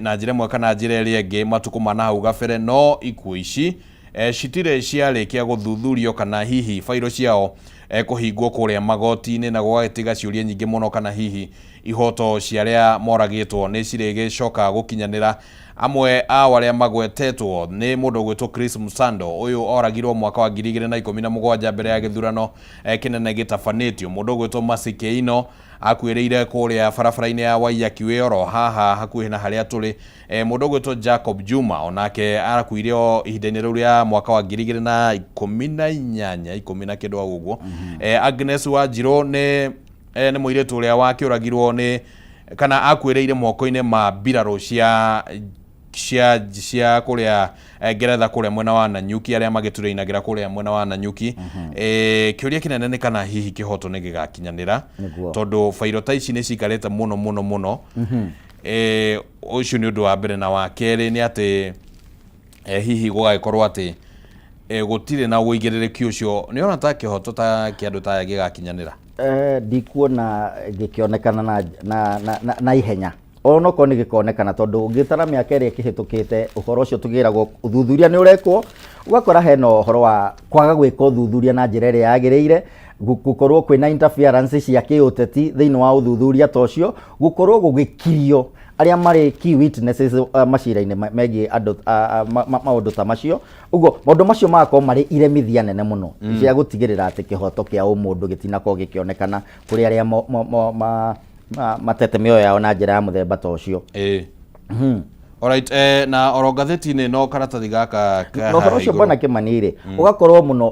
Speaker 1: na njĩra ĩmwe kana njĩra ĩrĩa ĩngĩ matukũ ma nahau gabere. No ikuũ ici citirĩ ciarĩkia gũthuthurio kana hihi bairo ciao kũhingwo kũrĩa magoti-inĩ, na gũgagĩtiga ciũria nyingĩ mũno kana hihi ihoto cia arĩa moragĩtwo nĩ cirĩgĩcoka gũkinyanĩra. Amwe ao arĩa magwetetwo nĩ mũndũ ũgwĩtwo Chris Msando, ũyũ oragirwo mwaka wa 2017 mbere ya gĩthurano kĩnene gĩtabanĩtio. Mũndũ ũgwĩtwo Mercy Keino akuĩrĩire kũrĩa barabara-inĩ ya Waiyaki Way oro haha hakuhĩ na harĩa tũrĩ. Mũndũ ũgwĩtwo Jacob Juma onake arakuire o ihinda-inĩ rĩu rĩa mwaka wa 2018, ikũmi na kĩndũ hau ũguo. Agnes Wanjirũ nĩ mũirĩtu ũrĩa wakĩũragirwo nĩ kana akuĩrĩire moko-inĩ ma mbirarũ cia kũrĩa Ngeretha kũrĩa mwena wa Nanyuki, arĩa magĩturĩinagĩra kũrĩa mwena wa Nanyuki. Kĩũria kĩnene nĩ kana hihi kĩhoto nĩ gĩgakinyanĩra, tondũ bairo ta ici nĩ cikarĩte mũno mũno mũno. Ũcio nĩ ũndũ wa mbere, na wa kerĩ nĩ atĩ hihi gũgagĩkorwo atĩ gũtirĩ na ũigĩrĩrĩki ũcio. Nĩ ona ta kĩhoto ta kĩa andũ ta aya gĩgakinyanĩra?
Speaker 2: Ndikuona gĩkĩonekana na ihenya, onokorwo nĩ gĩkonekana, tondũ ũngĩtara mĩaka ĩrĩa ĩkĩhĩtũkĩte ũhoro ũcio tũgĩragwo ũthuthuria nĩ ũrekwo, ũgakora hena ũhoro wa kwaga gwĩka ũthuthuria na njĩra ĩrĩa yagĩrĩire, gũkorwo kwĩna interference cia kĩũteti thĩinĩ wa ũthuthuria ta ũcio, gũkorwo gũgĩkirio arĩa marĩ key witnesses macira-inĩ megiĩ andũ maũndũ ta macio. Ũguo maũndũ macio magakorwo marĩ iremithia nene mũno cia gũtigĩrĩra atĩ kĩhoto kĩa ũmũndũ gĩtinakorwo gĩkĩonekana kũrĩ arĩa matete mĩoyo yao na njĩra ya mũthemba ta ũcio.
Speaker 1: Alright, na oro ngathĩti-inĩ no karatathi gaka ka
Speaker 2: Na ũhoro
Speaker 1: haha
Speaker 2: ũcio,
Speaker 1: igũrũ.
Speaker 2: Bwana Kĩmani rĩ, ũgakorwo mũno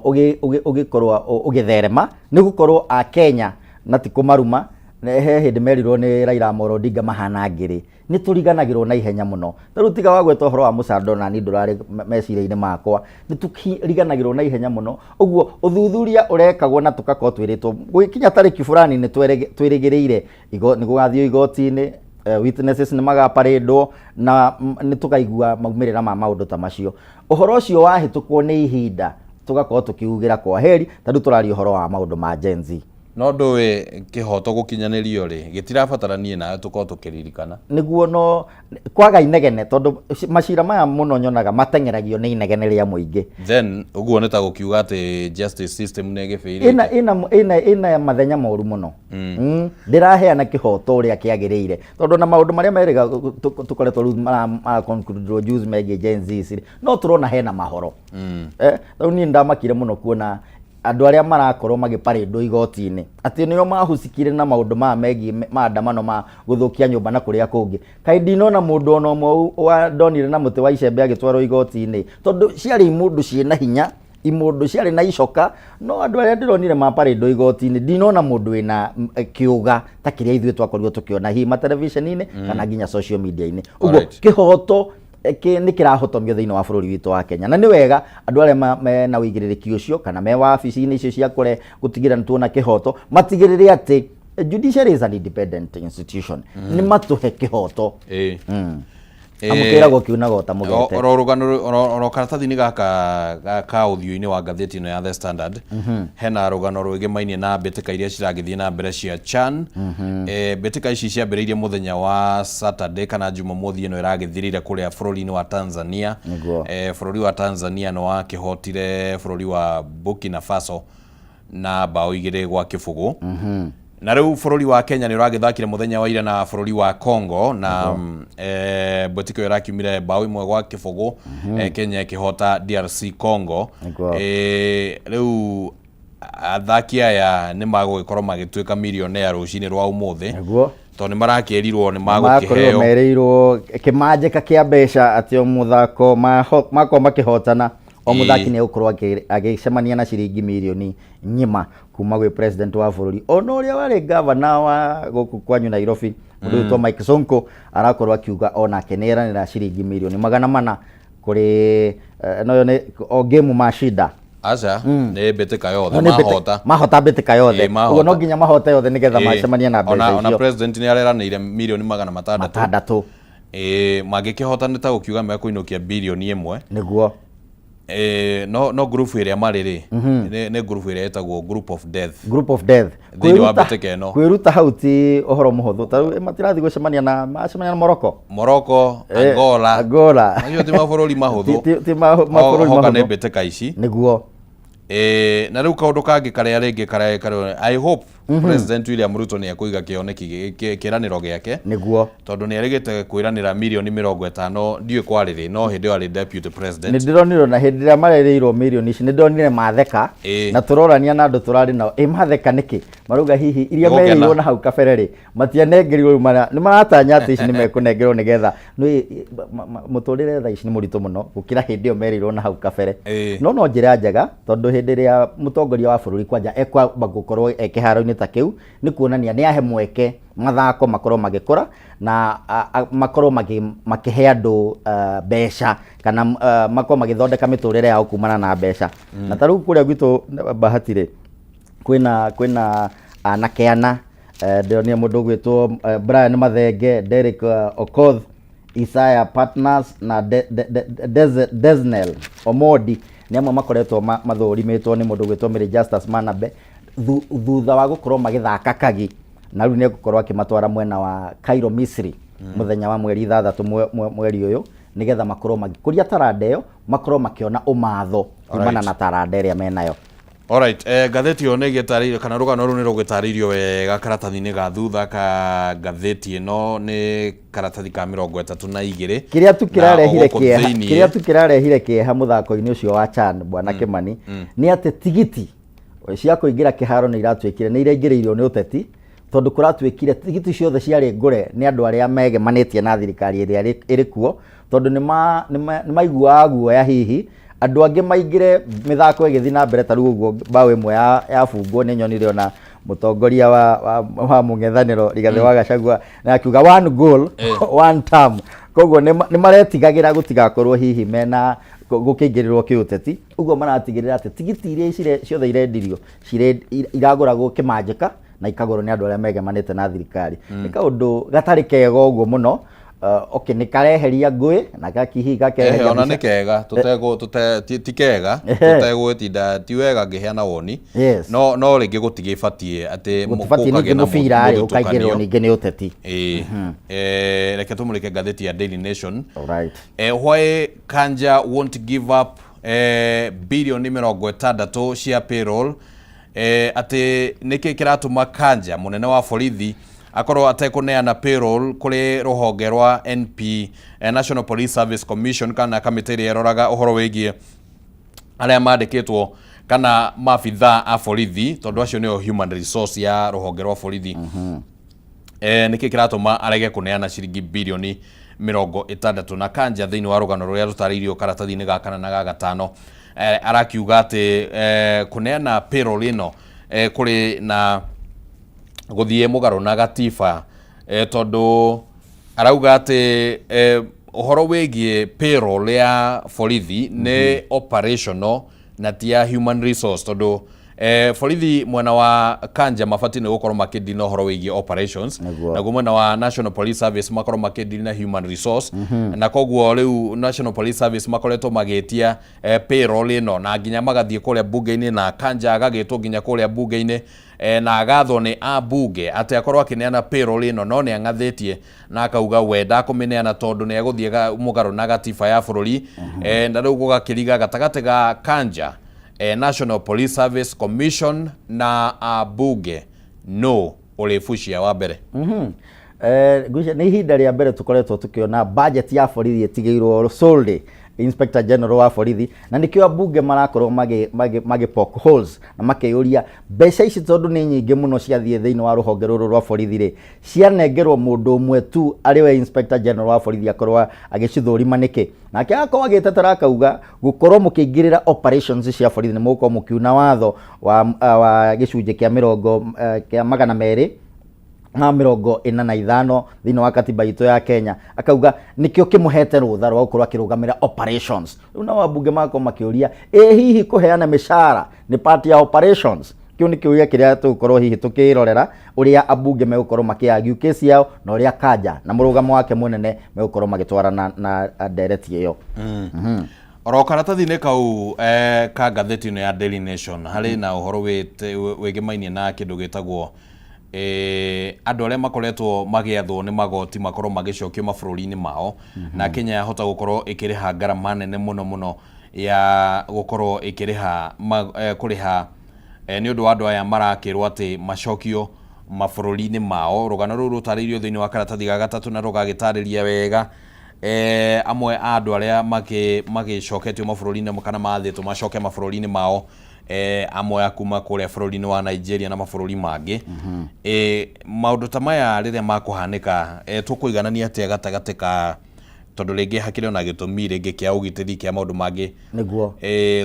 Speaker 2: ũgĩkorwo ũgĩtherema nĩ gũkorwo Akenya na ti kũmaruma. He hĩndĩ merirwo nĩ Raila Amolo Odinga mahana ngĩrĩ. Nĩ tũriganagĩrwo na ihenya mũno. Ta rĩu tiga wagweta ũhoro wa Mũsando na niĩ ndũrarĩ meciria-inĩ makwa. Nĩ tũriganagĩrwo na ihenya mũno. Ũguo ũthuthuria ũrekagwo na tũgakorwo twĩrĩtwo gũgĩkinya tarĩki fulani nĩ twĩrĩgĩrĩire nĩ gũgathiĩ igoti-inĩ, witnesses nĩ magaparĩndwo na nĩ tũkaigua maumĩrĩra ma maũndũ ta macio. Ũhoro ũcio wahĩtũkwo nĩ ihinda tũgakorwo tũkiugĩra kwa heri, ta rĩu tũraria ũhoro wa maũndũ ma Gen Z.
Speaker 1: No ndũĩ kĩhoto gũkinyanĩrio rĩ, gĩtirabatara niĩ nawe tũkorwo tũkĩririkana.
Speaker 2: Nĩguo, no kwaga inegene, tondũ macira maya mũno nyonaga mateng'eragio nĩ inegene rĩa mũingĩ.
Speaker 1: Then ũguo nĩ ta gũkiuga atĩ justice system nĩ ĩgĩbĩirĩte.
Speaker 2: Ĩna mathenya moru mũno. Ndĩraheana kĩhoto ũrĩa kĩagĩrĩire, tondũ na maũndũ marĩa merĩga tũkoretwo rĩu mara conclude juzi megiĩ Gen Z rĩ, no tũrona hena mahoro. Rĩu niĩ ndamakire mũno kuona andũ arĩa marakorwo magĩparĩndwo igoti-inĩ atĩ nĩo mahusikire na maũndũ maya megiĩ maandamano ma gũthũkia nyũmba na kũrĩa kũngĩ. Kaĩ ndinona mũndũ ona ũmwe wa ndonire na mũtĩ wa icembe agĩtwarwo igoti-inĩ, tondũ ciarĩ imũndũ ciĩna hinya, imũndũ ciarĩ na icoka. No andũ arĩa ndĩronire maparĩndwo igoti-inĩ, ndinona mũndũ wĩna kĩũga ta kĩrĩa ithuĩ twakorirwo tũkĩona hihi materebiceni-inĩ kana nginya social media-inĩ. Ũguo kĩhoto Nĩ kĩrahotomio thĩinĩ wa bũrũri witũ wa Kenya, na nĩ wega andũ arĩa mena ũigĩrĩrĩki ũcio kana me wabici-inĩ icio cia kũre gũtigĩrĩra nĩ tuona kĩhoto, matigĩrĩre atĩ judiciary is an independent institution, nĩ matũhe kĩhoto. Amu kĩragwo kiunaga o ta mũgete.
Speaker 1: Oro rũgano oro karatathi-inĩ gaka ka ũthiũ-inĩ wa ngathĩti ĩno ya The Standard, hena rũgano rwĩgemainie na mbĩtĩka iria ciragĩthiĩ na mbere cia CHAN. Mbĩtĩka ici ciambĩrĩirie mũthenya wa Saturday kana Jumamothi ĩno ĩragĩthirire kũrĩa bũrũri-inĩ wa Tanzania. Bũrũri wa Tanzania nĩ wakĩhotire bũrũri wa Burkina Faso na mbaũ 2-0. Na rĩu bũrũri wa Kenya nĩ ũragĩthakire mũthenya wa ira na bũrũri wa Congo, na mbĩtĩka ĩyo ĩrakiumire mbaũ 1-0, Kenya ĩkĩhota DRC Congo. Rĩu athaki aya nĩ magũgĩkorwo magĩtuĩka millionaire rũcinĩ rwa ũmũthĩ, tondũ nĩ marakĩrirwo nĩ
Speaker 2: magũkĩheo, merĩirwo kĩmanjĩka kĩa mbeca atĩ o mũthako makorwo makĩhotana, o mũthaki nĩ egũkorwo agĩcemania na ciringi mirioni ng'ima kuma gwĩ president wa bũrũri. Ona ũrĩa warĩ gavana wa gũkũ kwanyu Nairobi, mũndũ wĩtwo Mike Sonko, arakorwo akiuga onake nĩ eranĩra ciringi mirioni 400 kũrĩ noyo nĩ o game mashinda.
Speaker 1: Aca, nĩ mbĩtĩka yothe. Mahota.
Speaker 2: Mahota mbĩtĩka yothe. Ũguo no nginya mahote yothe nĩgetha macemanie na mbeca
Speaker 1: icio. Ona president nĩ areranĩire mirioni 600.
Speaker 2: Matandatũ.
Speaker 1: Mangĩkĩhota nĩ ta gũkiuga mekũinũkia birioni 1.
Speaker 2: Nĩguo.
Speaker 1: No ngurubu ĩrĩa marĩ rĩ, nĩ ngurubu ĩrĩa ĩtagwo group of death.
Speaker 2: Group of death.
Speaker 1: Thĩinĩ wa mbĩtĩka ĩno.
Speaker 2: Kwĩruta hau ti ũhoro mũhũthũ. Ta rĩu matirathiĩ gũcemania na macemania na Morocco.
Speaker 1: Morocco, Angola.
Speaker 2: Angola.
Speaker 1: Macio ti mabũrũri mahũthũ.
Speaker 2: Ti mabũrũri
Speaker 1: Hoka nĩ mahũthũ. mbĩtĩka ici.
Speaker 2: Nĩguo.
Speaker 1: Na rĩu kaũndũ kangĩ karĩa rĩngĩ karĩa I hope President William Ruto nĩ ekũiga kĩoneki kĩranĩro gĩake, tondũ nĩ erĩgĩte kwĩranĩra mirioni 50, ndiũĩ kwarĩrĩ, no hĩndĩ ĩyo arĩ deputy president.
Speaker 2: Nĩ ndĩronire na hĩndĩ ĩrĩa marerĩirwo mirioni ici, nĩ ndonire matheka, na tũrorania na andũ tũrarĩ nao, ĩ matheka nĩkĩ? Marauga hihi iria
Speaker 1: Nĩgũkena.
Speaker 2: merĩirwo na hau kabere rĩ, matianengerirwo, rĩu nĩ maratanya atĩ ici nĩ mekũnengerwo, nĩgetha nĩ mũtũrĩre thaa ici nĩ mũritũ mũno gũkĩra hĩndĩ ĩyo merĩirwo na hau kabere. No njĩra njega, tondũ hĩndĩ ĩrĩa mũtongoria wa bũrũri kwanja ekwamba gũkorwo e kĩharo-inĩ ta kĩu, nĩ kuonania nĩ ahe mweke mathako makorwo magĩkũra na makorwo makĩhe andũ mbeca, kana makorwo magĩthondeka mĩtũrĩre yao kumana na mbeca. Na ta rĩu kũrĩa gwitũ Bahati rĩ, kwĩna anake ana, ndĩronire mũndũ ũgwĩtwo Brian Mathenge, Derek Okoth, Isaiah Partners na Desnel Omondi, nĩ amwe makoretwo mathũrimĩtwo nĩ mũndũ ũgwĩtwo Mary Justus Manabe thutha wa gũkorwo magĩthaka kagi, na rĩu nĩ egũkorwo akĩmatwara mwena wa Cairo, Misri, mũthenya wa mweri 6 mweri ũyũ, nĩgetha makorwo magĩkũria taranda ĩyo, makorwo makĩona ũmatho kumana na taranda ĩrĩa menayo.
Speaker 1: Alright, ngathĩti ĩyo nĩ ĩgĩtarĩirio, kana rũgano rũu nĩ rũgĩtarĩirio wega karatathi-inĩ ga thutha ka ngathĩti ĩno, nĩ karatathi ka 32.
Speaker 2: Kĩrĩa tu kĩrarehire kĩeha, kĩrĩa tu kĩrarehire kĩeha mũthako-inĩ ũcio wa CHAN, bwana Kimani, nĩ atĩ tigiti cia kũingĩra kĩharo nĩ iratuĩkire nĩ iraingĩrĩirio nĩ ũteti, tondũ kũratuĩkire tigiti ciothe ciarĩ ngũre nĩ andũ arĩa megemanĩtie na thirikari ĩrĩa ĩrĩ kuo, tondũ nĩ maiguaga guoya hihi andũ angĩ maingĩre mĩthako ĩgĩthiĩ na mbere. Ta rĩu ũguo mbaũ ĩmwe yabungwo, nĩ nyonire ona mũtongoria wa mũng'ethanĩro Rigathĩ wa Gachagua na akiuga "one goal, one term". Koguo nĩ maretigagĩra gũtigakorwo hihi mena gũkĩingĩrĩrwo kĩũteti, ũguo maratigĩrĩra atĩ tigiti iria ciothe irendirio iragũragwo kĩmanjĩka na ikagũrwo nĩ andũ arĩa megemanĩte na thirikari. Nĩ kaũndũ gatarĩ kega ũguo mũno. Okay, nĩ kareheria ngũĩ na gakihi gakeheria
Speaker 1: Ona nĩ kega tũtegũ tũte ti kega tũtegũgĩtinda, ti wega ngĩheana woni. No rĩngĩ gũtigĩbatiĩ atĩ
Speaker 2: gũtibatiĩ ningĩ gũkagĩa na mũbira rĩ ũkaingĩrĩrwo ningĩ nĩ ũteti.
Speaker 1: Ĩĩ. Reke tũmũrĩke ngathĩti ya Daily Nation.
Speaker 2: Alright.
Speaker 1: Why Kanja won't give up 60 bilioni cia payroll, atĩ nĩkĩ kĩratũma Kanja, mũnene wa borithi, akorwo atekũneana payroll kũrĩ rũhonge rwa NP, National Police Service Commission, kana kamĩtĩ ĩrĩa ĩroraga ũhoro wĩgiĩ arĩa mandĩkĩtwo kana maabithaa a borithi, tondũ acio nĩo human resource ya rũhonge rwa borithi. Nĩkĩ kĩratũma arege kũneana ciringi 60 bilioni? Na Kanja, thĩinĩ wa rũgano rũrĩa rũtarĩirio karatathi-inĩ ga kana na ga gatano, arakiuga atĩ kũneana payroll ĩno kũrĩ na gũthiĩ mũgarũ na gatiba, tondũ arauga atĩ Ũhoro wĩgiĩ payroll ya borithi nĩ operational na ti ya human resource, tondũ borithi mwena wa Kanja mabatiĩ nĩ gũkorwo makĩdeal na ũhoro wĩgiĩ operations.
Speaker 2: Nĩguo.
Speaker 1: Naguo mwena wa National Police Service makorwo makĩdeal na human resource, na koguo rĩu National Police Service makoretwo magĩtia payroll ĩno na nginya magathiĩ kũrĩa bunge-inĩ, na Kanja agagĩtwo nginya kũrĩa bunge-inĩ na agathwo nĩ ambunge atĩ akorwo akĩneana payroll ĩno, no nĩ ang'athĩtie na akauga we ndakũmĩneana tondũ nĩ egũthiĩ mũgarũ na gatiba ya bũrũri. Na rĩu gũgakĩriga gatagatĩ ga Kanja, National Police Service Commission na ambunge no ũrĩbucia wa mbere.
Speaker 2: Ngwĩciria nĩ ihinda rĩa mbere tũkoretwo tũkĩona budget ya borithi ĩtigĩirwo solely Inspector General wa borithi, na nĩkĩo ambunge marakorwo magĩ poke holes na makĩyũria mbeca ici, tondũ nĩ nyingĩ mũno ciathiĩ thĩinĩ wa rũhonge rũrũ rwa borithi rĩ, cianengerwo mũndũ ũmwe tu arĩ we Inspector General wa borithi akorwo agĩcithũrima nĩkĩ. Nake agakorwo agĩtetera akauga gũkorwo mũkĩingĩrĩra operations cia borithi nĩ mũgũkorwo mũkiuna watho wa gĩcunjĩ kĩa mĩrongo kĩa 245 thĩinĩ wa katiba itũ ya Kenya. Akauga nĩkĩo kĩmũhete rũtha rwa gũkorwo akĩrũgamĩra operations. Rĩu nao ambunge magakorwo makĩũria, ĩ hihi kũheana mĩcara nĩ part ya operations? Kĩu nĩ kĩũria kĩrĩa tũgũkorwo hihi tũkĩrorera, ũrĩa ambunge megũkorwo makĩargue case yao na ũrĩa Kanja na mũrũgamo wake mũnene megũkorwo magĩtwarana na ndereti ĩyo.
Speaker 1: Oro karatathi-inĩ kau ka ngathĩti ĩno ya Daily Nation harĩ na ũhoro wĩgĩmainie na kĩndũ gĩtagwo andũ arĩa makoretwo magĩathwo nĩ magoti makorwo magĩcokio mabũrũri-inĩ mao, na Kenya yahota gũkorwo ĩkĩrĩha ngarama nene mũno mũno ya gũkorwo ĩkĩrĩha kũrĩha nĩ ũndũ wa andũ aya marakĩrwo atĩ macokio mabũrũri-inĩ mao. Rũgano rũu rũtarĩirio thĩinĩ wa karatathi ga gatatũ na rũgagĩtarĩria wega amwe a andũ arĩa magĩcoketio mabũrũri-inĩ kana mathĩtwo macoke mabũrũri-inĩ mao, amwe a kuma kũrĩa bũrũri-inĩ wa Nigeria na mabũrũri mangĩ. Maũndũ ta maya rĩrĩa makũhanĩka, tũkũiganania atĩa gatagatĩ ka, tondũ rĩngĩ hakĩrĩ ona gĩtũmi rĩngĩ kĩa ũgitĩri, kĩa maũndũ mangĩ?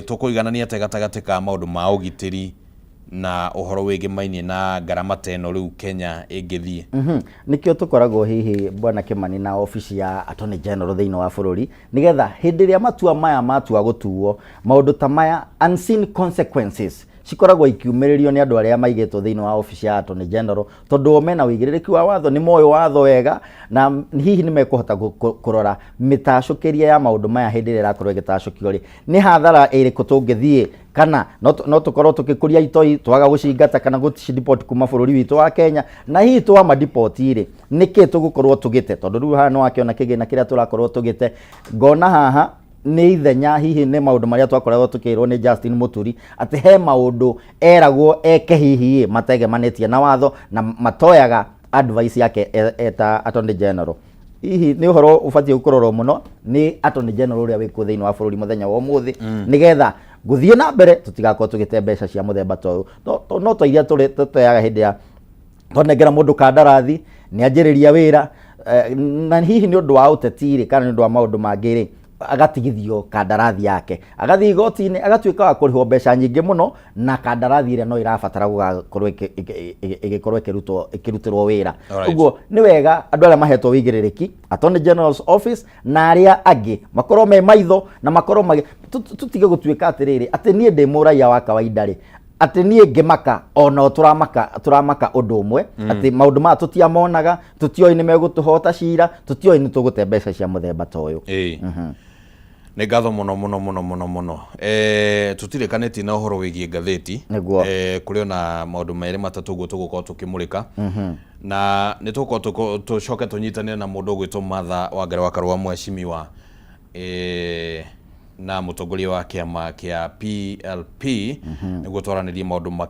Speaker 1: Tũkũiganania atĩa gatagatĩ ka maũndũ ma ũgitĩri na ũhoro wĩgĩmainie na ngarama ta ĩno rĩu Kenya ĩngĩthiĩ?
Speaker 2: Nĩkĩo tũkoragwo hihi, Bwana Kimani, na obici ya Attorney General thĩinĩ wa bũrũri, nĩgetha hĩndĩ ĩrĩa matua maya matua gũtuo, maũndũ ta maya, unseen consequences cikoragwo ikiumĩrĩrio nĩ andũ arĩa maigĩtwo thĩinĩ wa obici ya Attorney General, tondũ o mena ũigĩrĩrĩki wa watho, nĩ moĩ watho wega, na hihi nĩ mekũhota kũrora mĩtacũkĩrie ya maũndũ maya. Hĩndĩ ĩrĩa ĩrakorwo ĩgĩtacũkio rĩ, nĩ hathara ĩrĩkũ tũngĩthiĩ, kana no tũkorwo tũgĩkũria itoi twaga gũcingata kana gũcideport kuma bũrũri witũ wa Kenya, na hihi twama deport rĩ, nĩkĩ tũgũkorwo tũgĩte? Tondũ rĩu haha nĩ wakĩona kĩgĩna kĩrĩa tũrakorwo tũgĩte, ngona haha nĩ ithenya hihi nĩ maũndũ marĩa twakoragwo tũkĩrwo nĩ Justin Muturi atĩ he maũndũ eragwo eke hihi mategemanĩtie na watho na matoyaga advice yake eta Attorney General. Hihi nĩ ũhoro ũbatiĩ kũrorwo mũno nĩ Attorney General ũrĩa wĩkuo thĩinĩ wa bũrũri mũthenya wa ũmũthĩ, nĩgetha gũthiĩ na mbere tũtigakorwo tũgĩte mbeca cia mũthemba ta ũyũ. No ta iria tũteaga hĩndĩ ya twanengera mũndũ kandarathi, nĩ anjĩrĩria wĩra, na hihi nĩ ũndũ wa ũteti rĩ, kana nĩ ũndũ wa maũndũ mangĩ rĩ, agatigithio kandarathi yake, agathiĩ igoti-inĩ, agatuĩka wa kũrĩhwo mbeca nyingĩ mũno, na kandarathi ĩrĩa no ĩrabatara gũgakorwo ĩgĩkorwo ĩkĩrutĩrwo wĩra. Ũguo nĩ wega andũ arĩa mahetwo wĩigĩrĩrĩki, Attorney General's office na arĩa angĩ, makorwo me maitho na makorwo magĩ tũtige gũtuĩka atĩrĩrĩ, atĩ niĩ ndĩ mũraiya wa kawaida rĩ, atĩ niĩ ngĩmaka ona tũramaka tũramaka ũndũ ũmwe, atĩ maũndũ maya tũtiamonaga, tũtioĩ nĩ megũtũhota cira, tũtioĩ nĩ tũgũte mbeca cia mũthemba ta ũyũ.
Speaker 1: Ĩĩ, nĩ ngatho mũno mũno mũno mũno mũno. Tũtirĩkanĩtie na ũhoro wĩgiĩ ngathĩti. Kũrĩ ona maũndũ merĩ matatũ ũguo tũgũkorwo tũkĩmũrĩka, na nĩ tũgũkorwo tũcoke tũnyitanĩre na mũndũ ũgwĩtwo Martha Wangari wa Karũa, mheshimiwa na mũtongoria wa kĩama kĩa PLP, nĩguo twaranĩrie maũndũ makĩ.